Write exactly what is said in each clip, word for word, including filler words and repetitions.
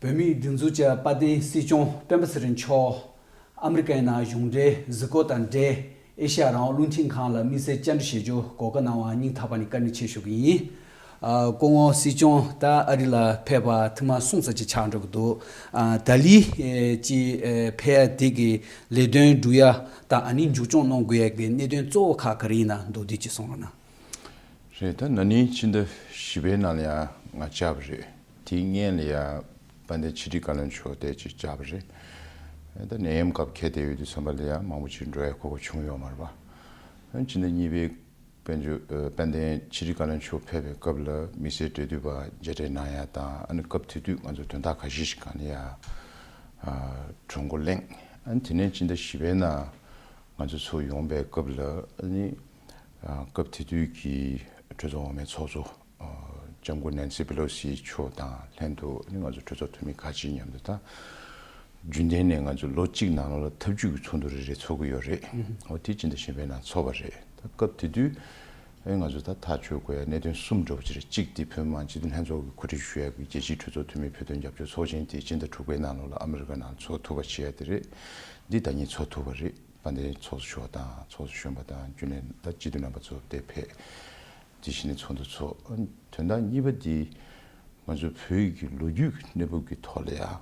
བོད་མིའི་སྒྲིག་འཛུགས་ཀྱི་དཔལ་ལྡན་སྲིད་སྐྱོང་སྤེན་པ་ཚེ་རིང་མཆོག་ཨ་མི་རི་ཀའི་ནང་གཞུང་འབྲེལ་གཟིགས་སྐོར་དང་འབྲེལ། ཨེ་ཤ་ཡ་རང་དབང་རླུང་འཕྲིན་ཁང་ལ་དམིགས་བསལ་བཅར་འདྲི་ཞུ་རྒྱུ་གོ་སྐབས་གནང་བར་སྙིང་ཐག་པ་ནས་བཀའ་དྲིན་ཆེ་ཞུ་གི་ཡིན། ཨ། སྐུ་ངོ་སྲིད་སྐྱོང་ད་ཨ་རི་ལ་ཕེབས་པ་ཐེངས་མ་གསུམ་ཙམ་ཅིག་ཆགས་འགྲོ་གི་འདུག་ཨ། ད་ལི་ཨེ་ཅི་ཨེ་ཕེབས་ཡ་དེ་གི་ལས་དོན་སྒྲུབ་ཡ་དང་ཨ་ནི་མཇུག་སྐྱོང་གནང་དགོས་ཡ་གི་གནད་དོན་གཙོ་བོ་ཁག་ག་རེ་ཡིན་ན་མདོར་བསྡུས་ཅིག་གསུང་རོགས་གནང་། རེད། ད་ན་ནིང་ཕྱི་ཟླ་བཞི་པའི་ནང་ལ་ཡང་ང་བཅར་བ་རེད། དེའི་སྔོན་ལ་ཡང་དཔལ་ལྡན་ཕྱི་དྲིལ་བཀའ་བློན་མཆོག་དེ་ཅིག་བཅར་བ་རེད། ད་ནད་ཡམས་སྐབས་ཁྱེད་དེ་ཡོད་དུས་ཙམ་པ་ལ་ཡང་མང་པོ་ཅིག་འགྲོ་ཡ་གོ་སྐབས་བྱུང་ཡོད་མ་རེད་པ། ཕྱི་ཟླ་གཉིས་པའི་དཔལ་འབྱོར་ཨ་དཔལ་ལྡན་ཕྱི་དྲིལ་བཀའ་བློན་མཆོག་ཕེབས་པའི་སྐབས་ལ་དམིགས་བསལ་འབྲེལ་མཐུད་པ་མཇལ་འཕྲད་གནང་ཡ་དང་། ཨ་ནི་སྐབས་དེ་དུས་ང་ཚོ་དོན་དག་ཁ་ཤས་ཤིག་སྒང་ལ་ཡ་ཨ་གྲོས་འགོ་གླེང་། ཨ་ནི་དེ་ནས་ཕྱི་ཟླ་བཞི་པའི་ནང་ང་ཚོ་ཚུར་ཡོང་པའི་སྐབས་ལ། ཨ་ནི་ཨ་སྐབས་དེ་དུས་ཀྱི་གྲོས་ཚོགས་འོག་མའི་ཚོགས་གཙོ་ཨ་ལྕམ་སྐུ་ནན་སི་པེ་ལོ་སི་མཆོག་དང་ལྷན་དུ། ཨ་ནི་ང་ཚོ་གྲོས་ཚོགས་འཐུས་མི་ཁག་ཅིག་མཉམ་དུ་ད། རྒྱུན་ལྡན་ནས་ང་ཚོ་ལོ་གཅིག་ནང་ལོགས་ལ་ཐབས་ཇུས་ཀྱི་ཚོགས་འདུ་རེ་རེ་ཚོགས་ཀྱི་ཡོད་རེད། འོ་དེ་ཕྱི་ཟླ་བཞི་པའི་ནང་ཚོགས་པ་རེད། ད་སྐབས་དེ་དུས་ཨེ་ང་ཚོ་ད་ཐག་གཅོད་དགོས་ཡ་གནད་དོན་གསུམ་འདྲ་པོ་ཅིག་རེད། གཅིག་དེ་བོད་མི་མང་སྤྱི་འཐུས་ལྷན་ཚོགས་ཀྱིས་གོ་སྒྲིག་ཞུ་ཡ་གི་རྒྱལ་སྤྱིའི་གྲོས་ཚོགས་འཐུས་མི་བོད་དོན་རྒྱབ་སྐྱོར་ཚོགས་ཆེན་དེ་ཕྱི་ཟླ་དྲུག་པའི་ནང་ལོགས་ལ་ཨ་མི་རི་ཀ་ནང་ཚོགས་ཐུབ་པ་བྱེད་ཡ་དེ་རེད། འདི་ཟླ་ཉིན་ཚོགས་ཐུབ་པ་རེད། དཔལ་ལྡན་ཚོགས་གཙོ་མཆོག་དང་ཚོགས་གཙོ་གཞོན་པ་དང་རྒྱུན་ལས་ད་སྤྱི་འཐུས་རྣམ་པ་ཚོ་དེ་ཕེབས། དེ་བཞིན་ནས་ཚོགས་འདུ་ཚོགས། དོན་དག་གཉིས་པ་འདི་ང་ཚོ་བོད་ཀྱི་ལོ་རྒྱུས་ཀྱི་གནས་བབ་ཀྱི་ཐོག་ལ་ཡང་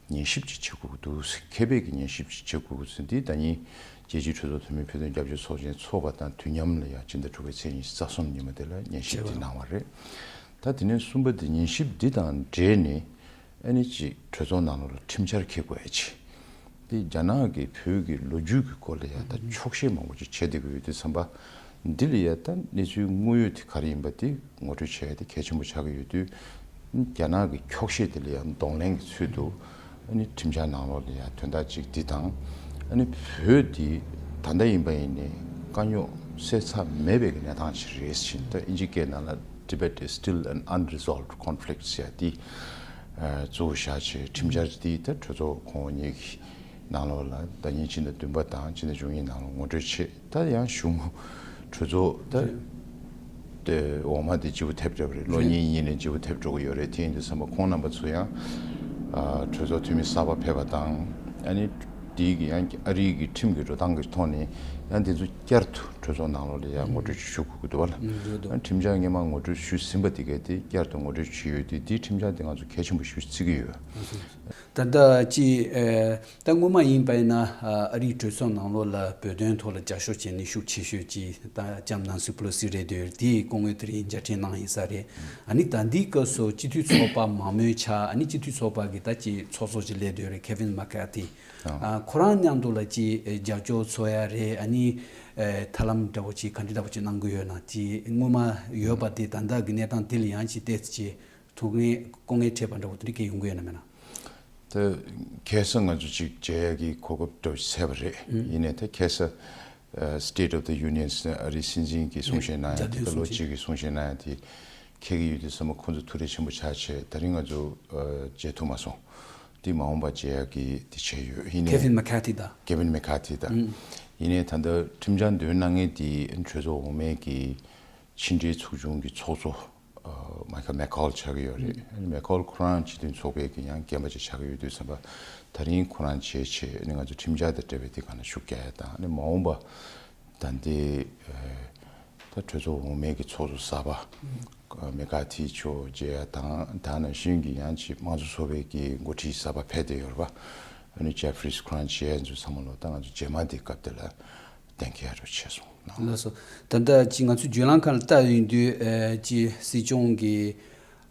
ཉན་ཞིབ་ཅིག་བྱེད་དགོས་ཀྱི་འདུག་མཁས་པའི་གི་ཉན་ཞིབ་ཅིག་བྱེད་དགོས་ཀྱི་འདུག་འདི་ཟླ་ཉིན་རྒྱལ་སྤྱིའི་གྲོས་ཚོགས་འཐུས་མི་བོད་དོན་རྒྱབ་སྐྱོར་ཚོགས་ཆེན་ཚོགས་པ་དང་དུས་མཉམ་ལ་ཡང་ཕྱི་ཟླ་དྲུག་པའི་ཚེས་ཉི་ཤུ་རྩ་གསུམ་ཉིན་མོ་དེ་ལ་ཉན་ཞིབ་འདི་གནང་བ་རེད། ད་དེ་ནས་གསུམ་པ་འདི་ཉན་ཞིབ་འདི་དང་འབྲེལ་ནས། ཨ་ནི་ཅིག་གྲོས་ཚོགས་ནང་ལོགས་ལ་ཁྲིམས་འཆར་འཁྱེར་དགོས་ཡ་ཅིག་འདི་རྒྱ་ནག་གིས་བོད་ཀྱི་ལོ་རྒྱུས་ཀྱི་སྐོར་ལ་ཡ་ད་འཁྱོག་བཤད་མང་པོ་ཅིག་བྱེད་བསྡད་ཀྱི་ཡོད་དུས་ཙམ་པ། འདི་ལ་ཡ་ད་གནས་ཚུལ་དངོས་ཡོད་དེ་ག་རེ་ཡིན་པ་དེ་ངོ་སྤྲོད་བྱེད་ཡ་དེ་གལ་ཆེན་པོ་ཆགས་ཀྱི་ཡོད་དུས། རྒྱ་ནག་གི་འཁྱོག་བཤད་དེ་ལ་ཡ་གདོང་ལེན་གྱི་ཚུལ་དུ། ཨ་ནི་ཁྲིམས་འཆར་ནང་ལོགས་ལ་ཡ་དོན་དག་ཅིག་འདི་དང་། ཨ་ནི་བོད་འདི་ད་ལྟ་ཡིན་པ་ཡིན་ནའི་དཀའ་རྙོག་སེལ་ཚར་མེད་པའི་གི་གནས་སྟངས་ཅིག་རེད་ཟེར། ད་ཨིན་ཇི་སྐད་ནང་ལ། Tibet is still an unresolved conflict ཟེར་ཡ་དེ་གཙོ་བོ་བཞག་བྱས། ཁྲིམས་འཆར་དེ་ད་གྲོས་ཚོགས་གོང་འོག་གཉིས་ཀྱི་ནང་ལོགས་ལ་ཟླ་ཉིན་ཕྱི་ཟླ་བདུན་པ་དང་ཕྱི་ཟླ་བཅུ་གཉིས་ནང་ལ་ངོ་སྤྲོད་བྱས། ད་ཡང་གཞུང་གྲོས་ཚོགས་ད་དེ་འོག་མ་དེ་བརྗེ་པོ་ཐེབས་འགྲོ་གི་རེད། ལོ་གཉིས་གཉིས་ནས་བརྗེ་པོ་ཐེབས་འགྲོ་གི་ཡོད་རེད། དེ་ཡིན་དུས་ཙམ་པ་ཁོང་རྣམ་པ་ཚོ་ཡང་གྲོས་ཚོགས་འཐུས་མི་གསར་པ་ཕེབས་པ་དང་། ཨ་ནི་དེའི་གི་ཡང་ཨ་རིའི་གི་ཁྲིམས་ཀྱི་འགྲོ་སྟངས་ཀྱི་ཐོག་ནས་ཡང་དེ་ཚོ་བསྐྱར་དུ་གྲོས་ཚོགས་ནང་ལོགས་ལ་ཡང་ངོ་སྤྲོད་ཞུ་དགོས་ཀྱི་འདུག་བ་ལ། ཨ་ཁྲིམས་འཆར་སྔོན་མ་ངོ་སྤྲོད་ཞུས་ཟིན་པ་དེ་གས་དེ་བསྐྱར་དུ་ངོ་སྤྲོད་ཞུས་ཡོད་དུས། དེའི་ཁྲིམས་འཆར་དེ་ང་ཚོ་གལ་ཆེན་པོ་ཞིག་བརྩི་གི་ཡོད། ད་ལྟ་ཅི་ཨ་ད་སྔོན་མ་ཡིན་པ་ཡིན་ན་ཨ་རིའི་གྲོས་ཚོགས་ནང་ལོགས་ལ་བོད་དོན་ཐོག་ལ་རྒྱབ་སྐྱོར་བྱས་ནས་ཤུགས་ཆེ་ཤོས་ཅིག་ད་ལྕམ་ནན་སི་པེ་ལོ་སི་རེད་འདུག་དེའི་སྐུ་ངོ་དེ་རིང་མཇལ་འཕྲད་གནང་ཡིན་ས་རེད། ཨ་ནི་ད་ལྟའི་སྐབས་སུ་སྤྱི་འཐུས་ཚོགས་པ་མང་མོས་ཆགས། ཨ་ནི་སྤྱི་འཐུས་ཚོགས་པ་གི་ད་ཅི་ཚོགས་གཙོ་ཅིག་སླེབས་འདུག་རེད། ཀེ་ཝིན་མེ་ཀ་ཐི། ཨ་ཁོ་རང་མཉམ་དུ་ལ་ཅི་རྒྱབ་སྐྱོར་འཚོལ་ཡ་རེད། ཨ་ནི་ཨ་ཐབས་ལམ་འདྲ་བོ་ཅིག་ག་འདྲ་འདྲ་བོ་ཅིག་གནང་གི་ཡོད་ན། ཅི་སྔོན་མ་ཡོད་པ་དེ་ད་ལྟ་གི་གནས་སྟངས་དེ་ལ་ཡང་ཅི་ཏོག་ཙམ་ཅིག་ཐུགས་ངལ་སྐུ་ངལ་འཕྲད་པ་འདྲ་བོ་དེ་འདྲ་གང་ཡང་ཡོང་གི་ཡོད་ན་མེད་ན། ད་ཁ་སང་ང་ཚོ་ཅིག་མཇལ་ཡ་གི་གོ་སྐབས་འདྲ་བོ་ཅིག་ཐོབ་པ་རེད། ཨུ། ཡིན་ནའི་ད་ཁ་སང་ཨ་State of the Union ཨ་རིའི་སྲིད་འཛིན་གྱིས་གསུང་བཤད་གནང་ཡ་དེ། རྒྱ་ད་ལོ་གཅིག་གི་གསུང་བཤད་གནང་ཡ་དེ་འཁེལ་གྱི་ཡོད་དུས་ཙམ་པ་ཁོང་ཚོ་ཐུགས་རེ་ཆེན་པོ་ཆགས་བྱས། ད་རིང་ང་ཚོ་ཨ་མཇལ་ཐུབ་མ་སོང་། དེ་མ་འོངས་པ་མཇལ་ཡ་གི་དེ་བྱས་ཡོད། ཡིན་ནའི་ཀེ་ཝིན་མེ་ཀ་ཐི་དང་། ཀེ་ཝིན་མེ་ཀ་ཐི་དང་། ཨུ། ཡིན་ནའི་ད་ལྟ་ཁྲིམས་འཆར་འདོན་གནང་མཁན་དེ་གྲོས་ཚོགས་འོག་མའི་གི་ཕྱི་འབྲེལ་ཚོགས་ཆུང་གི་ཚོགས་གཙོ་ཨ་མའི་ཁལ་མེ་ཁོལ་ཆགས་ཀྱི་ཡོད་རེད། ཨ་ནི་མེ་ཁོལ་ཁོ་རང་སྤྱི་མཐུན་ཚོགས་པའི་གི་ཡང་རྒན་པ་ཅིག་ཆགས་ཀྱི་ཡོད་དུས་ཙམ་པ། ད་རིང་ཁོ་རང་མཇལ་བྱས། ཨ་ནི་ང་ཚོ་ཁྲིམས་འཆར་དང་འབྲེལ་བའི་དེ་སྒང་ལ་ཤུགས་རྒྱག་ཡ་དང་། ཨ་ནི་མ་འོངས་པ་ད་ལྟའི་ཨ་ད་གྲོས་ཚོགས་འོག་མའི་གི་ཚོགས་གཙོ་གསར་པ་མེ་ཀ་ཐི་མཆོག་མཇལ་ཡ་དང་། ད་ནང་བཞིན་གྱི་ཡང་ཅིག་དམངས་གཙོ་ཚོགས་པའི་གི་འགོ་ཁྲིད་གསར་པ་ཕེབས་བསྡད་ཡོད་རེད་པ། ཨ་ནི་ཇེ་ཕི་རིས་ཁོ་རང་མཇལ་ཡ་ཚོ་ཚང་མ་ལོ་ད་ང་ཚོ་རྗེས་མ་དེ་སྐབས་དེ་ལ་གཏན་འཁེལ་རུ་བྱས་སོང་། ལགས་སོ། ད་ལྟ་ཅིག་ང་ཚོ་བརྒྱུད་ལམ་ཁག་ལ་ལྟ་ཡོང་དུས་ཨ་ཅིག་སྲིད་སྐྱོང་གིས་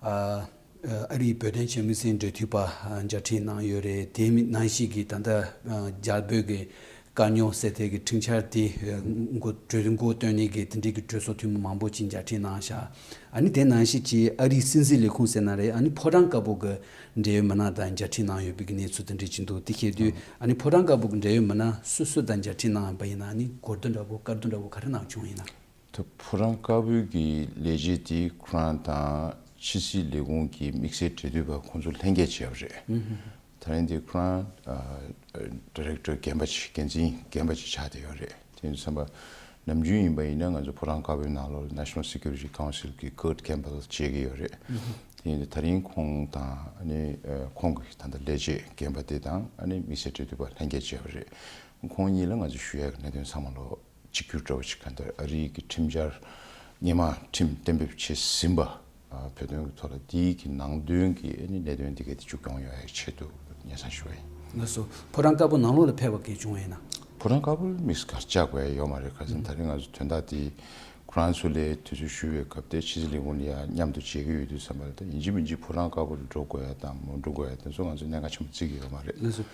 ཨ་ཨ་རིའི་བོད་དོན་ཆེད་དམིགས་བསལ་འབྲེལ་མཐུད་པ་ཨ་མཇལ་འཕྲད་གནང་ཡོད་རེད། དེ་མིན་ནང་བཞིན་གྱི་ད་ལྟ་ཨ་རྒྱ་བོད་ཀྱི་དཀའ་རྙོག་སེལ་ཐད་ཀྱི་ཁྲིམས་འཆར་དེ་ཨ་འགོ་གྲོས་འགོ་བཏོན་ནས་ཀྱི་དེ་འབྲེལ་གྱི་གྲོས་ཚོགས་འཐུས་མི་མང་པོ་ཅིག་མཇལ་འཕྲད་གནང་ཤག་ཨ་ནི་དེ་ནང་བཞིན་གྱི་ཨ་རིའི་སྲིད་འཛིན་ལས་ཁུངས་ཟེར་ན་རེད། ཨ་ནི་ཕོ་བྲང་དཀར་པོ་གི་འབྲེལ་ཡོད་མི་སྣ་དང་མཇལ་འཕྲད་གནང་ཡོད་པའི་གནས་ཚུལ་དེ་འདྲ་ཅིག་འདུག་དེ་བཤད་དུས་ཨ་ནི་ཕོ་བྲང་དཀར་པོ་གི་འབྲེལ་ཡོད་མི་སྣ་སུ་སུ་དང་མཇལ་འཕྲད་གནང་བ་ཡིན་ན། ཨ་ནི་གོ་བསྡུར་འདྲ་པོ་བཀའ་བསྡུར་འདྲ་པོ་ག་རེ་གནང་བྱུང་ཡིན་ན། ད་ཕོ་བྲང་དཀར་པོའི་གི་ལས་བྱེད་དེ་ཁོ་རང་དང་ཕྱི་སྲིད་ལས་ཁུངས་ཀྱི་དམིགས་བསལ་འབྲེལ་མཐུད་པ་ཁོང་ཚོ་ལྷན་རྒྱས་བྱས་པ་རེད། ཨུ་ཧུ། དེ་རིང་དེ་ཁོ་རང་ཨ་ཌི་རེག་ཊར་རྒན་པ་ཅིག་འགན་འཛིན་རྒན་པ་ཅིག་ཆགས་བསྡད་ཡོད་རེད། དེ་ཡིན་དུས་ཙམ་པ་ནམ་རྒྱུན་ཡིན་པ་ཡིན་ན་ང་ཚོ་ཕོ་བྲང་དཀར་པོའི་ནང་ལོགས་ལ་National Security Council གི་Kurt Campbell བྱེད་ཀྱི་ཡོད་རེད། ཨུ་ཧུ། ཡིན་དུས་ད་རིང་ཁོང་དང་ཨ་ནི་ཁོང་གི་ད་ལྟ་ལས་བྱེད་རྒན་པ་དེ་དང་ཨ་ནི་དམིགས་བསལ་འབྲེལ་མཐུད་པ་ལྷན་རྒྱས་བཅས་པ་རེད། ཁོང་གཉིས་ལ་ང་ཚོས་ཞུ་ཡག་གི་གནད་དོན་ཚང་མ་ལོ་གཅིག་གྱུར་འདྲ་བོ་ཞིག་ག་འདིར་ཨ་རིའི་གི་ཁྲིམས་འཆར་སྔོན་མ་ཁྲིམས་གཏན་འབེབས་བྱས་ཟིན་པ། བོད་དོན་གྱི་ཐོག་ལ་དེའི་གི་ནང་དོན་གྱི་ཨ་ནི་གནད་དོན་དེ་གའི་དེ་མཇུག་སྐྱོང་ཡོང་ཡག་ཆེད་དུ་སྙན་སེང་ཞུ་བ་ཡིན། ལགས་སོ། ཕོ་བྲང་དཀར་པོ་ནང་ལོགས་ལ་ཕེབས་པ་གལ་བྱུང་བ་ཡིན་ན། ཕོ་བྲང་དཀར་པོ་ལ་དམིགས་སུ་ག་རེ་བཅར་དགོས་ཡ་ཡོད་མ་རེད། ཁ་སང་ད་རིང་ང་ཚོ་དོན་དག་དེ་ཁོ་རང་ཚོ་ལ་དུས་ཚོད་ཞུས་པའི་སྐབས་དེ་ཕྱི་སྲིད་ལས་ཁུངས་ལ་ཡང་མཉམ་དུ་མཇལ་གྱི་ཡོད་དུས་ཙམ་པ་ལ་ད་ཡིན་གཅིག་མིན་གཅིག་ཕོ་བྲང་དཀར་པོ་ལ་འགྲོ་དགོས་ཡ་དང་མ་འགྲོ་དགོས་ཡ་དེ་ཚོ་ང་ཚོ་གནད་འགག་ཆེན་པོ་བརྩི་གི་ཡོད་མ་རེད། ལགས་སོ།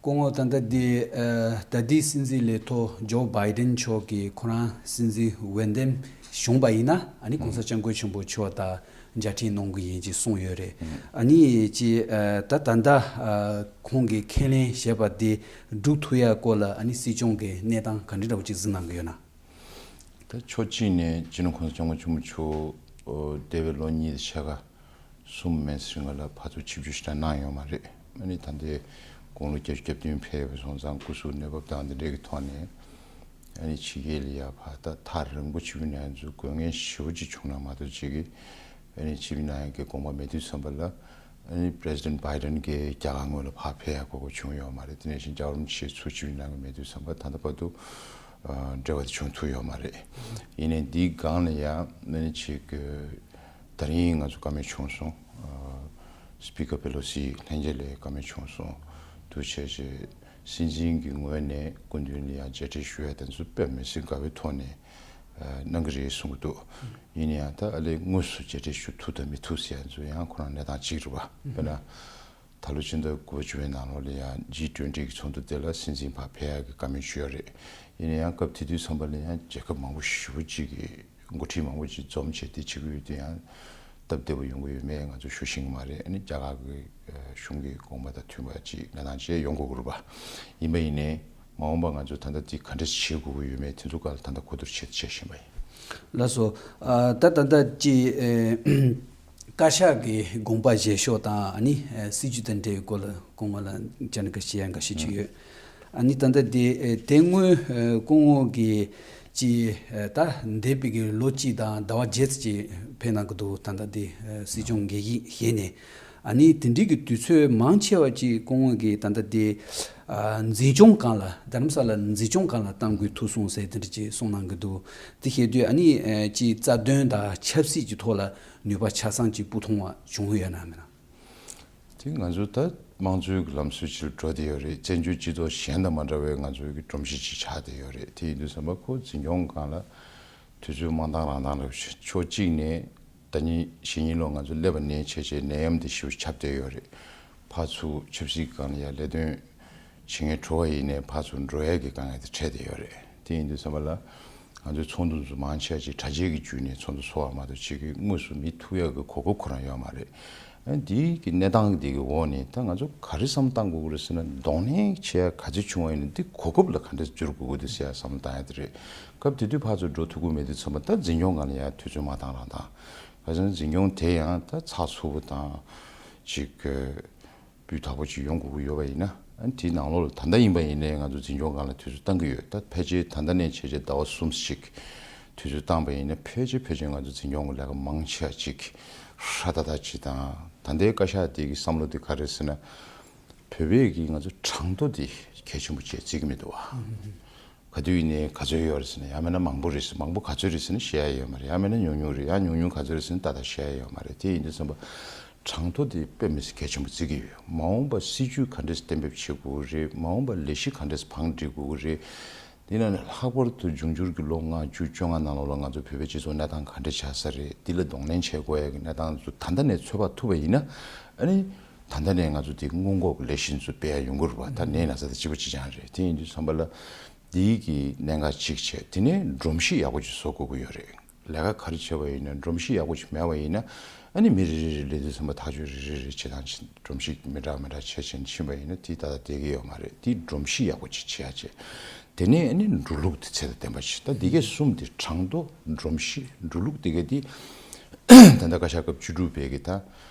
སྐུ་ངོ་ད་ལྟ་འདི་ཨ་ད་ལྟའི་སྲིད་འཛིན་ལས་ཐོག་ཇོ་བྷའི་ཏན་མཆོག་གིས་ཁོ་རང་སྲིད་འཛིན་འོས་འདེམས་བྱུང་པ་ཡིན་ན་ཨ་ནི་༸གོང་ས་༸སྐྱབས་མགོན་ཆེན་པོ་མཆོག་དང་མཇལ་འཕྲད་གནང་གི་ཡིན་ཅེས་གསུངས་ཡོད་རེད། ཨ་ནི་ཅི་ཨ་ད་ད་ལྟ་ཨ་ཁོང་གིས་ཁས་ལེན་བྱས་པ་དེ་སྒྲུབ་ཐུབ་ཡ་སྐོར་ལ་ཨ་ནི་སྲིད་སྐྱོང་གི་གནས་སྟངས་ག་འདྲ་འདྲ་བོ་ཅིག་གཟིགས་གནང་གི་ཡོད་ན། ད་ཕྱོགས་གཅིག་ནས་སྤྱི་ནོར་༸གོང་ས་༸སྐྱབས་མགོན་ཆེན་པོ་མཆོག་འདས་པའི་ལོ་གཉིས་དང་ཕྱེད་ཀ་གསུམ་མན་ཟིན་ང་ལ་ཕར་ཚུར་ཆིབས་བསྒྱུར་ཞིག་གནང་ཡོད་མ་རེད། ཨ་ནི་ད་ལྟའི་དགུང་ལོ་བརྒྱད་ཅུ་གྱ་བདུན་ཕེབས་པ་སོང་ཙང་སྐུ་གཟུགས་གནས་བབ་དང་འདི་འདྲའི་གི་ཐོག་ནས་ཨ་ནི་ཕྱི་རྒྱལ་ལ་ཡ་ཕར་ད་ཐག་རིང་པོ་ཕྱི་པོ་ནས་ང་ཚོ་དགོས་ངེས་ཞེ་པོ་ཅིག་བྱུང་ན་མ་གཏོགས་ཅིག་གི་ཨ་ནི་ཕྱི་པོ་ནང་གི་དགོངས་པ་མེད་དུས་ཙམ་པ་ལ་ཨ་ནི་President Biden་གི་རྒྱ་གར་ངོས་ལ་ཕར་ཕེབས་ཡ་དགོས་མཁོ་བྱུང་ཡོད་མ་རེད། དེ་ནས་བཞིན་རྒྱལ་བ་རིན་པོ་ཆེ་ཚུར་ཕྱི་པོ་ནང་གི་མེད་དུས་ཙམ་པ་ད་ལྟ་བར་དུ་འབྲེལ་བ་དེ་བྱུང་ཐུབ་ཡོད་མ་རེད། ཡིན་ནའི་འདིའི་སྒང་ལ་ཡ་ཨ་ནི་ཅིག་གི་ད་རིང་ང་ཚོ་བཀའ་མོལ་བྱུང་སོང་། ཨ་Speaker Pelosi་ལྷན་རྒྱས་ལ་བཀའ་མོལ་བྱུང་སོང་། དུ་བྱས་རྗེས་སྲིད་འཛིན་གྱི་ངོས་ནས་སྐུ་མདུན་ལ་ཡང་མཇལ་འཕྲད་ཞུ་ཡ་དེ་ཚོ་དཔེ་མི་སྲིད་དགའ་བའི་ཐོག་ནས་ཨ་གནང་གི་རེད་གསུང་གི་འདུག་ཡིན་ན་ཡང་ད་ཨ་ལས་དངོས་སུ་མཇལ་འཕྲད་ཞུ་ཐུབ་དང་མི་ཐུབ་ཟེར་ཡ་ཚོ་ཡང་ཁོ་རང་གནས་སྟངས་གཅིག་རེད་པ། དཔེར་ན་ད་ལོ་ཕྱི་ཟླ་དགུ་པ་བཅུ་པའི་ནང་ལོགས་ལ་ཡང་G twenty་གི་ཚོགས་འདུ་དེ་ལ་སྲིད་འཛིན་ཕར་ཕེབས་ཡ་གི་བཀའ་མོལ་ཞུས་ཡོད་རེད། ཡིན་ན་ཡང་སྐབས་དེ་དུས་ཙམ་པ་ལ་ཡང་རྒྱལ་ཁབ་མང་པོ་ཞེ་པོ་ཅིག་གི་འགོ་ཁྲིད་མང་པོ་ཅིག་འཛོམས་བྱས་དེ་བྱེད་ཀྱི་ཡོད་དུས་ཡང་སྟབས་བདེ་པོ་ཡོང་གི་ཡོད་མེད་ང་ཚོ་ཞུ་ཤེས་ཀྱི་མ་རེད། ཨ་ནི་རྒྱ་གར་གྱི་གཞུང་གི་དགོངས་པ་དང་མཐུན་པ་ཅིག་གནས་སྟངས་ཅིག་ཡོང་དགོས་ཀྱི་རེད་པ། ཡིན་པ་ཡིན་ནའི་མ་འོངས་པ་ང་ཚོ་ད་ལྟ་དེ་ག་འདྲ་བྱེད་དགོས་ཀྱི་ཡོད་མེད་དེ་ཚོ་སྒང་ལ་ད་ལྟ་གོ་བསྡུར་བྱེད་བྱེད་བཞིན་པ་ཡིན། ལགས་སོ། ཨ་ད་ད་ལྟ་ཅི་ཨེ་བཀའ་ཤག་གི་དགོངས་པ་བཞེས་ཕྱོགས་དང་ཨ་ནི་ཨེ་སྲིད་ཇུས་དང་འབྲེལ་བའི་སྐོར་ལ་སྐུ་ངོ་ལ་བཅར་འདྲི་བྱེད་ཡ་འགའ་ཤས་ཅིག་ཡོད། ཨ་ནི་ད་ལྟ་དེ་ཨེ་དེ་སྔོན་ཨེ་སྐུ་ངོ་གིས་ཅི་ཨེ་ད་འདས་པའི་གི་ལོ་གཅིག་དང་ཟླ་བ་བརྒྱད་ཙམ་ཅིག་ཕེབས་གནང་གི་འདུག་ད་ལྟ་དེ་ཨེ་སྲིད་སྐྱོང་འགན་ཡིག་བཞེས་ནས། ཨ་ནི་དེ་འདྲའི་གི་དུས་ཚོད་མང་ཆེ་བ་ཅིག་སྐུ་ངོ་གིས་ད་ལྟ་དེ་ཨ་འཛིན་སྐྱོང་སྒང་ལ་རྡ་རམ་ས་ལ་འཛིན་སྐྱོང་སྒང་ལ་གཏང་དགོས་ཐུག་སོང་ཟེར་དེ་འདྲ་ཅིག་གསུངས་གནང་གི་འདུག་དེ་བྱེད་དུས་ཨ་ནི་ཨ་ཅིག་རྩ་དོན་དང་ཆབ་སྲིད་ཀྱི་ཐོག་ལ་ནུས་པ་ཆ་ཚང་ཅིག་སྤུ་ཐུང་བ་བྱུང་ཡོད་ན་མེད་ན། དེ་ང་ཚོ་ད་དམངས་གཙོའི་གི་ལམ་སྲོལ་ཅིག་ལ་འགྲོ་བསྡད་ཡོད་རེད། བཙན་བྱོལ་སྤྱི་ཚོགས་གཞན་དང་མ་འདྲ་བའི་ང་ཚོའི་གི་སྒྲོམ་གཞི་ཅིག་ཆགས་བསྡད་ཡོད་རེད། དེ་ཡིན་དུས་ཙམ་པ་ཁོ་འཛིན་སྐྱོང་སྒང་ལ་དུས་ཚོད་མ་འདང་རང་འདང་རེད། ཕྱོགས་གཅིག་ནས་ཟླ་ཉིན་གཞེས་ཉིན་ལོ་ང་ཚོ་སླེབས་པ་ནས་བྱས་བྱས་ནད་ཡམས་དེ་ཞེ་པོ་ཁྱབ་བསྡད་ཡོད་རེད། ཕར་ཚུར་ཆབ་སྲིད་སྒང་ལ་ཡ་ལས་དོན་བྱེད་མཁན་གྲོལ་བ་ཡིན་ནའི་ཕར་ཚུར་འགྲོ་ཡ་གི་དཀའ་ངལ་དེ་འཕྲད་བསྡད་ཡོད་རེད། དེ་ཡིན་དུས་ཙམ་པ་ལ་ང་ཚོའི་ཚོགས་འདུ་ཚོ་མང་ཆེ་བ་ཅིག་དྲ་རྒྱའི་གི་བརྒྱུད་ནས་ཚོགས་འདུ་ཚོགས་པ་མ་གཏོགས་ཅིག་གི་དངོས་སུ་མི་ཐུག་ཡ་གི་གོ་སྐབས་ཁོ་རང་ཡོད་མ་རེད། ཨ་འདིའི་གི་གནས་སྟངས་འདི་གི་འོག་ནས་ད་ང་ཚོ་ག་རེ་བསམ་བཏང་དགོས་ཀྱི་རེད་ཟེར་ན་གདོང་ལེན་བྱེད་ཡ་ག་ཚོད་བྱུང་བ་ཡིན་ན་འདི་གོ་སྐབས་ལ་ག་འདྲ་བསྒྱུར་དགོས་ཀྱི་འདུག་ཟེར་ཡ་བསམ་བློ་བཏང་ཡ་དེ་རེད། སྐབས་དེ་དུས་ཕར་ཚུར་འགྲོ་ཐུབ་ཀྱི་མེད་དུས་ཙམ་པ་ད་འཛིན་སྐྱོང་སྒང་ལ་ཡ་དུས་ཚོད་མ་འདང་རང་འདང་། ག་ཚོད་འཛིན་སྐྱོང་དེ་ཡང་ད་ཚགས་ཚུད་པོ་དང་ཅིག་གི་སྤུས་དག་པོ་ཅིག་ཡོང་དགོས་ཀྱི་ཡོད་པ་ཡིན་ན། ཨ་ནི་དེའི་ནང་ལོགས་ལ་ད་ལྟ་ཡིན་པ་ཡིན་ནའི་ང་ཚོ་འཛིན་སྐྱོང་སྒང་ལ་དུས་ཚོད་བཏང་གི་ཡོད། ད་ཕལ་ཆེར་ད་ལྟ་ནས་བྱས་རྗེས་ཟླ་བ་གསུམ་ཞིག་དུས་ཚོད་བཏང་པ་ཡིན་ན་ཕལ་ཆེར་ཕལ་ཆེར་ང་ཚོ་འཛིན་སྐྱོང་གི་ལས་ཀ་མང་ཆེ་བ་ཅིག་ཧྲ་ཏག་ཏག་ཅིག་དང་། ད་ལྟའི་བཀའ་ཤག་དེ་གི་བསམ་བློ་དེ་ག་རེ་ཟེར་ན། བོད་པའི་གི་ང་ཚོ་གྲངས་ཐོ་དེ་གལ་ཆེན་པོ་བྱས་བརྩི་གི་མི་འདུག་བ། ག་དུས་ཡིན་ནའི་ག་ཚོད་ཡོད་རེད་ཟེར་ན་ཡང་མིན་ན་མང་པོ་རེད་ཟེར། མང་པོ་ག་ཚོད་རེད་ཟེར་ན་བཤད་ཡ་ཡོད་མ་རེད། ཡང་མིན་ན་ཉུང་ཉུང་རེད། ཡང་ཉུང་ཉུང་ག་ཚོད་རེད་ཟེར་ན་ཏག་ཏག་བཤད་ཡ་ཡོད་མ་རེད། དེ་ཡིན་དུས་ཙམ་པ་གྲངས་ཐོ་དེ་དཔེ་མི་སྲིད་གལ་ཆེན་པོ་བརྩི་གི་ཡོད། མ་འོངས་པ་སྲིད་ཇུས་ག་འདྲས་གཏན་འབེབས་བྱེད་དགོས་ཀྱི་རེད། མ་འོངས་པ་ལས་གཞི་ག་འདྲས་བང་སྒྲིག་དགོས་ཀྱི་རེད། དེ་ན་ནི་ལྷག་པར་དུ་འབྱུང་འགྱུར་གྱི་ལོ་ལྔ་བཅུ་བཅོ་ལྔ་ནང་ལོགས་ལ་ང་ཚོ་བོད་པའི་སྤྱི་ཚོགས་གནས་སྟངས་ག་འདྲ་ཆགས་ས་རེད། འདི་ལ་གདོང་ལེན་བྱེད་དགོས་ཡ་གི་གནས་སྟངས་ཚོ་ད་ལྟ་ནས་ཚོད་དཔག་ཐུབ་པ་ཡིན་ན། ཨ་ནི་ད་ལྟ་ནས་ང་ཚོ་དེ་སྔོན་འགོག་གི་ལས་གཞི་ཚོ་སྤེལ་ཡ་ཡོང་གི་རེད་པ། ད་ནད་ན་ཚ་དང་གཅིག་པ་གཅིག་རྐྱང་རེད། དེ་ཡིན་དུས་ཙམ་པ་ལ་འདིའི་གི་གནད་འགག་གཅིག་བྱས། དེ་ནས་སྒྲོམ་གཞི་ཡག་པོ་ཅིག་བཟོ་དགོས་ཀྱི་ཡོད་རེད། ལས་ཀ་ག་རེ་བྱས་པ་ཡིན་ན་སྒྲོམ་གཞི་ཡག་པོ་ཅིག་མེད་པ་ཡིན་ན། ཨ་ནི་མི་རེ་རེ་རེ་སླེབས་དུས་ཙམ་པ་ཐག་གཅོད་རེ་རེ་རེ་བྱེད་སྟངས་ཅིག་སྒྲོམ་གཞི་མི་འདྲ་མི་འདྲ་བྱས་བྱས་ཕྱིན་པ་ཡིན་ན་དེ་ད་ལྟ་བསྡད་ཀྱི་ཡོད་མ་རེད། དེ་སྒྲོམ་གཞི་ཡག་པོ་ཅིག་བྱེད་ཡ་བྱས། དེ་ནས་ཨ་ནི་འགྲོ་ལུགས་དེ་ཚད་དང་ལྡན་པ་ཞིག་ད་འདི་གའི་གསུམ་དེ་གྲངས་ཐོ་སྒྲོམ་གཞི་འགྲོ་ལུགས་དེ་གའི་དེ་ད་ལྟ་བཀའ་ཤག་སྐབས་བཅུ་དྲུག་པའི་གི་ད་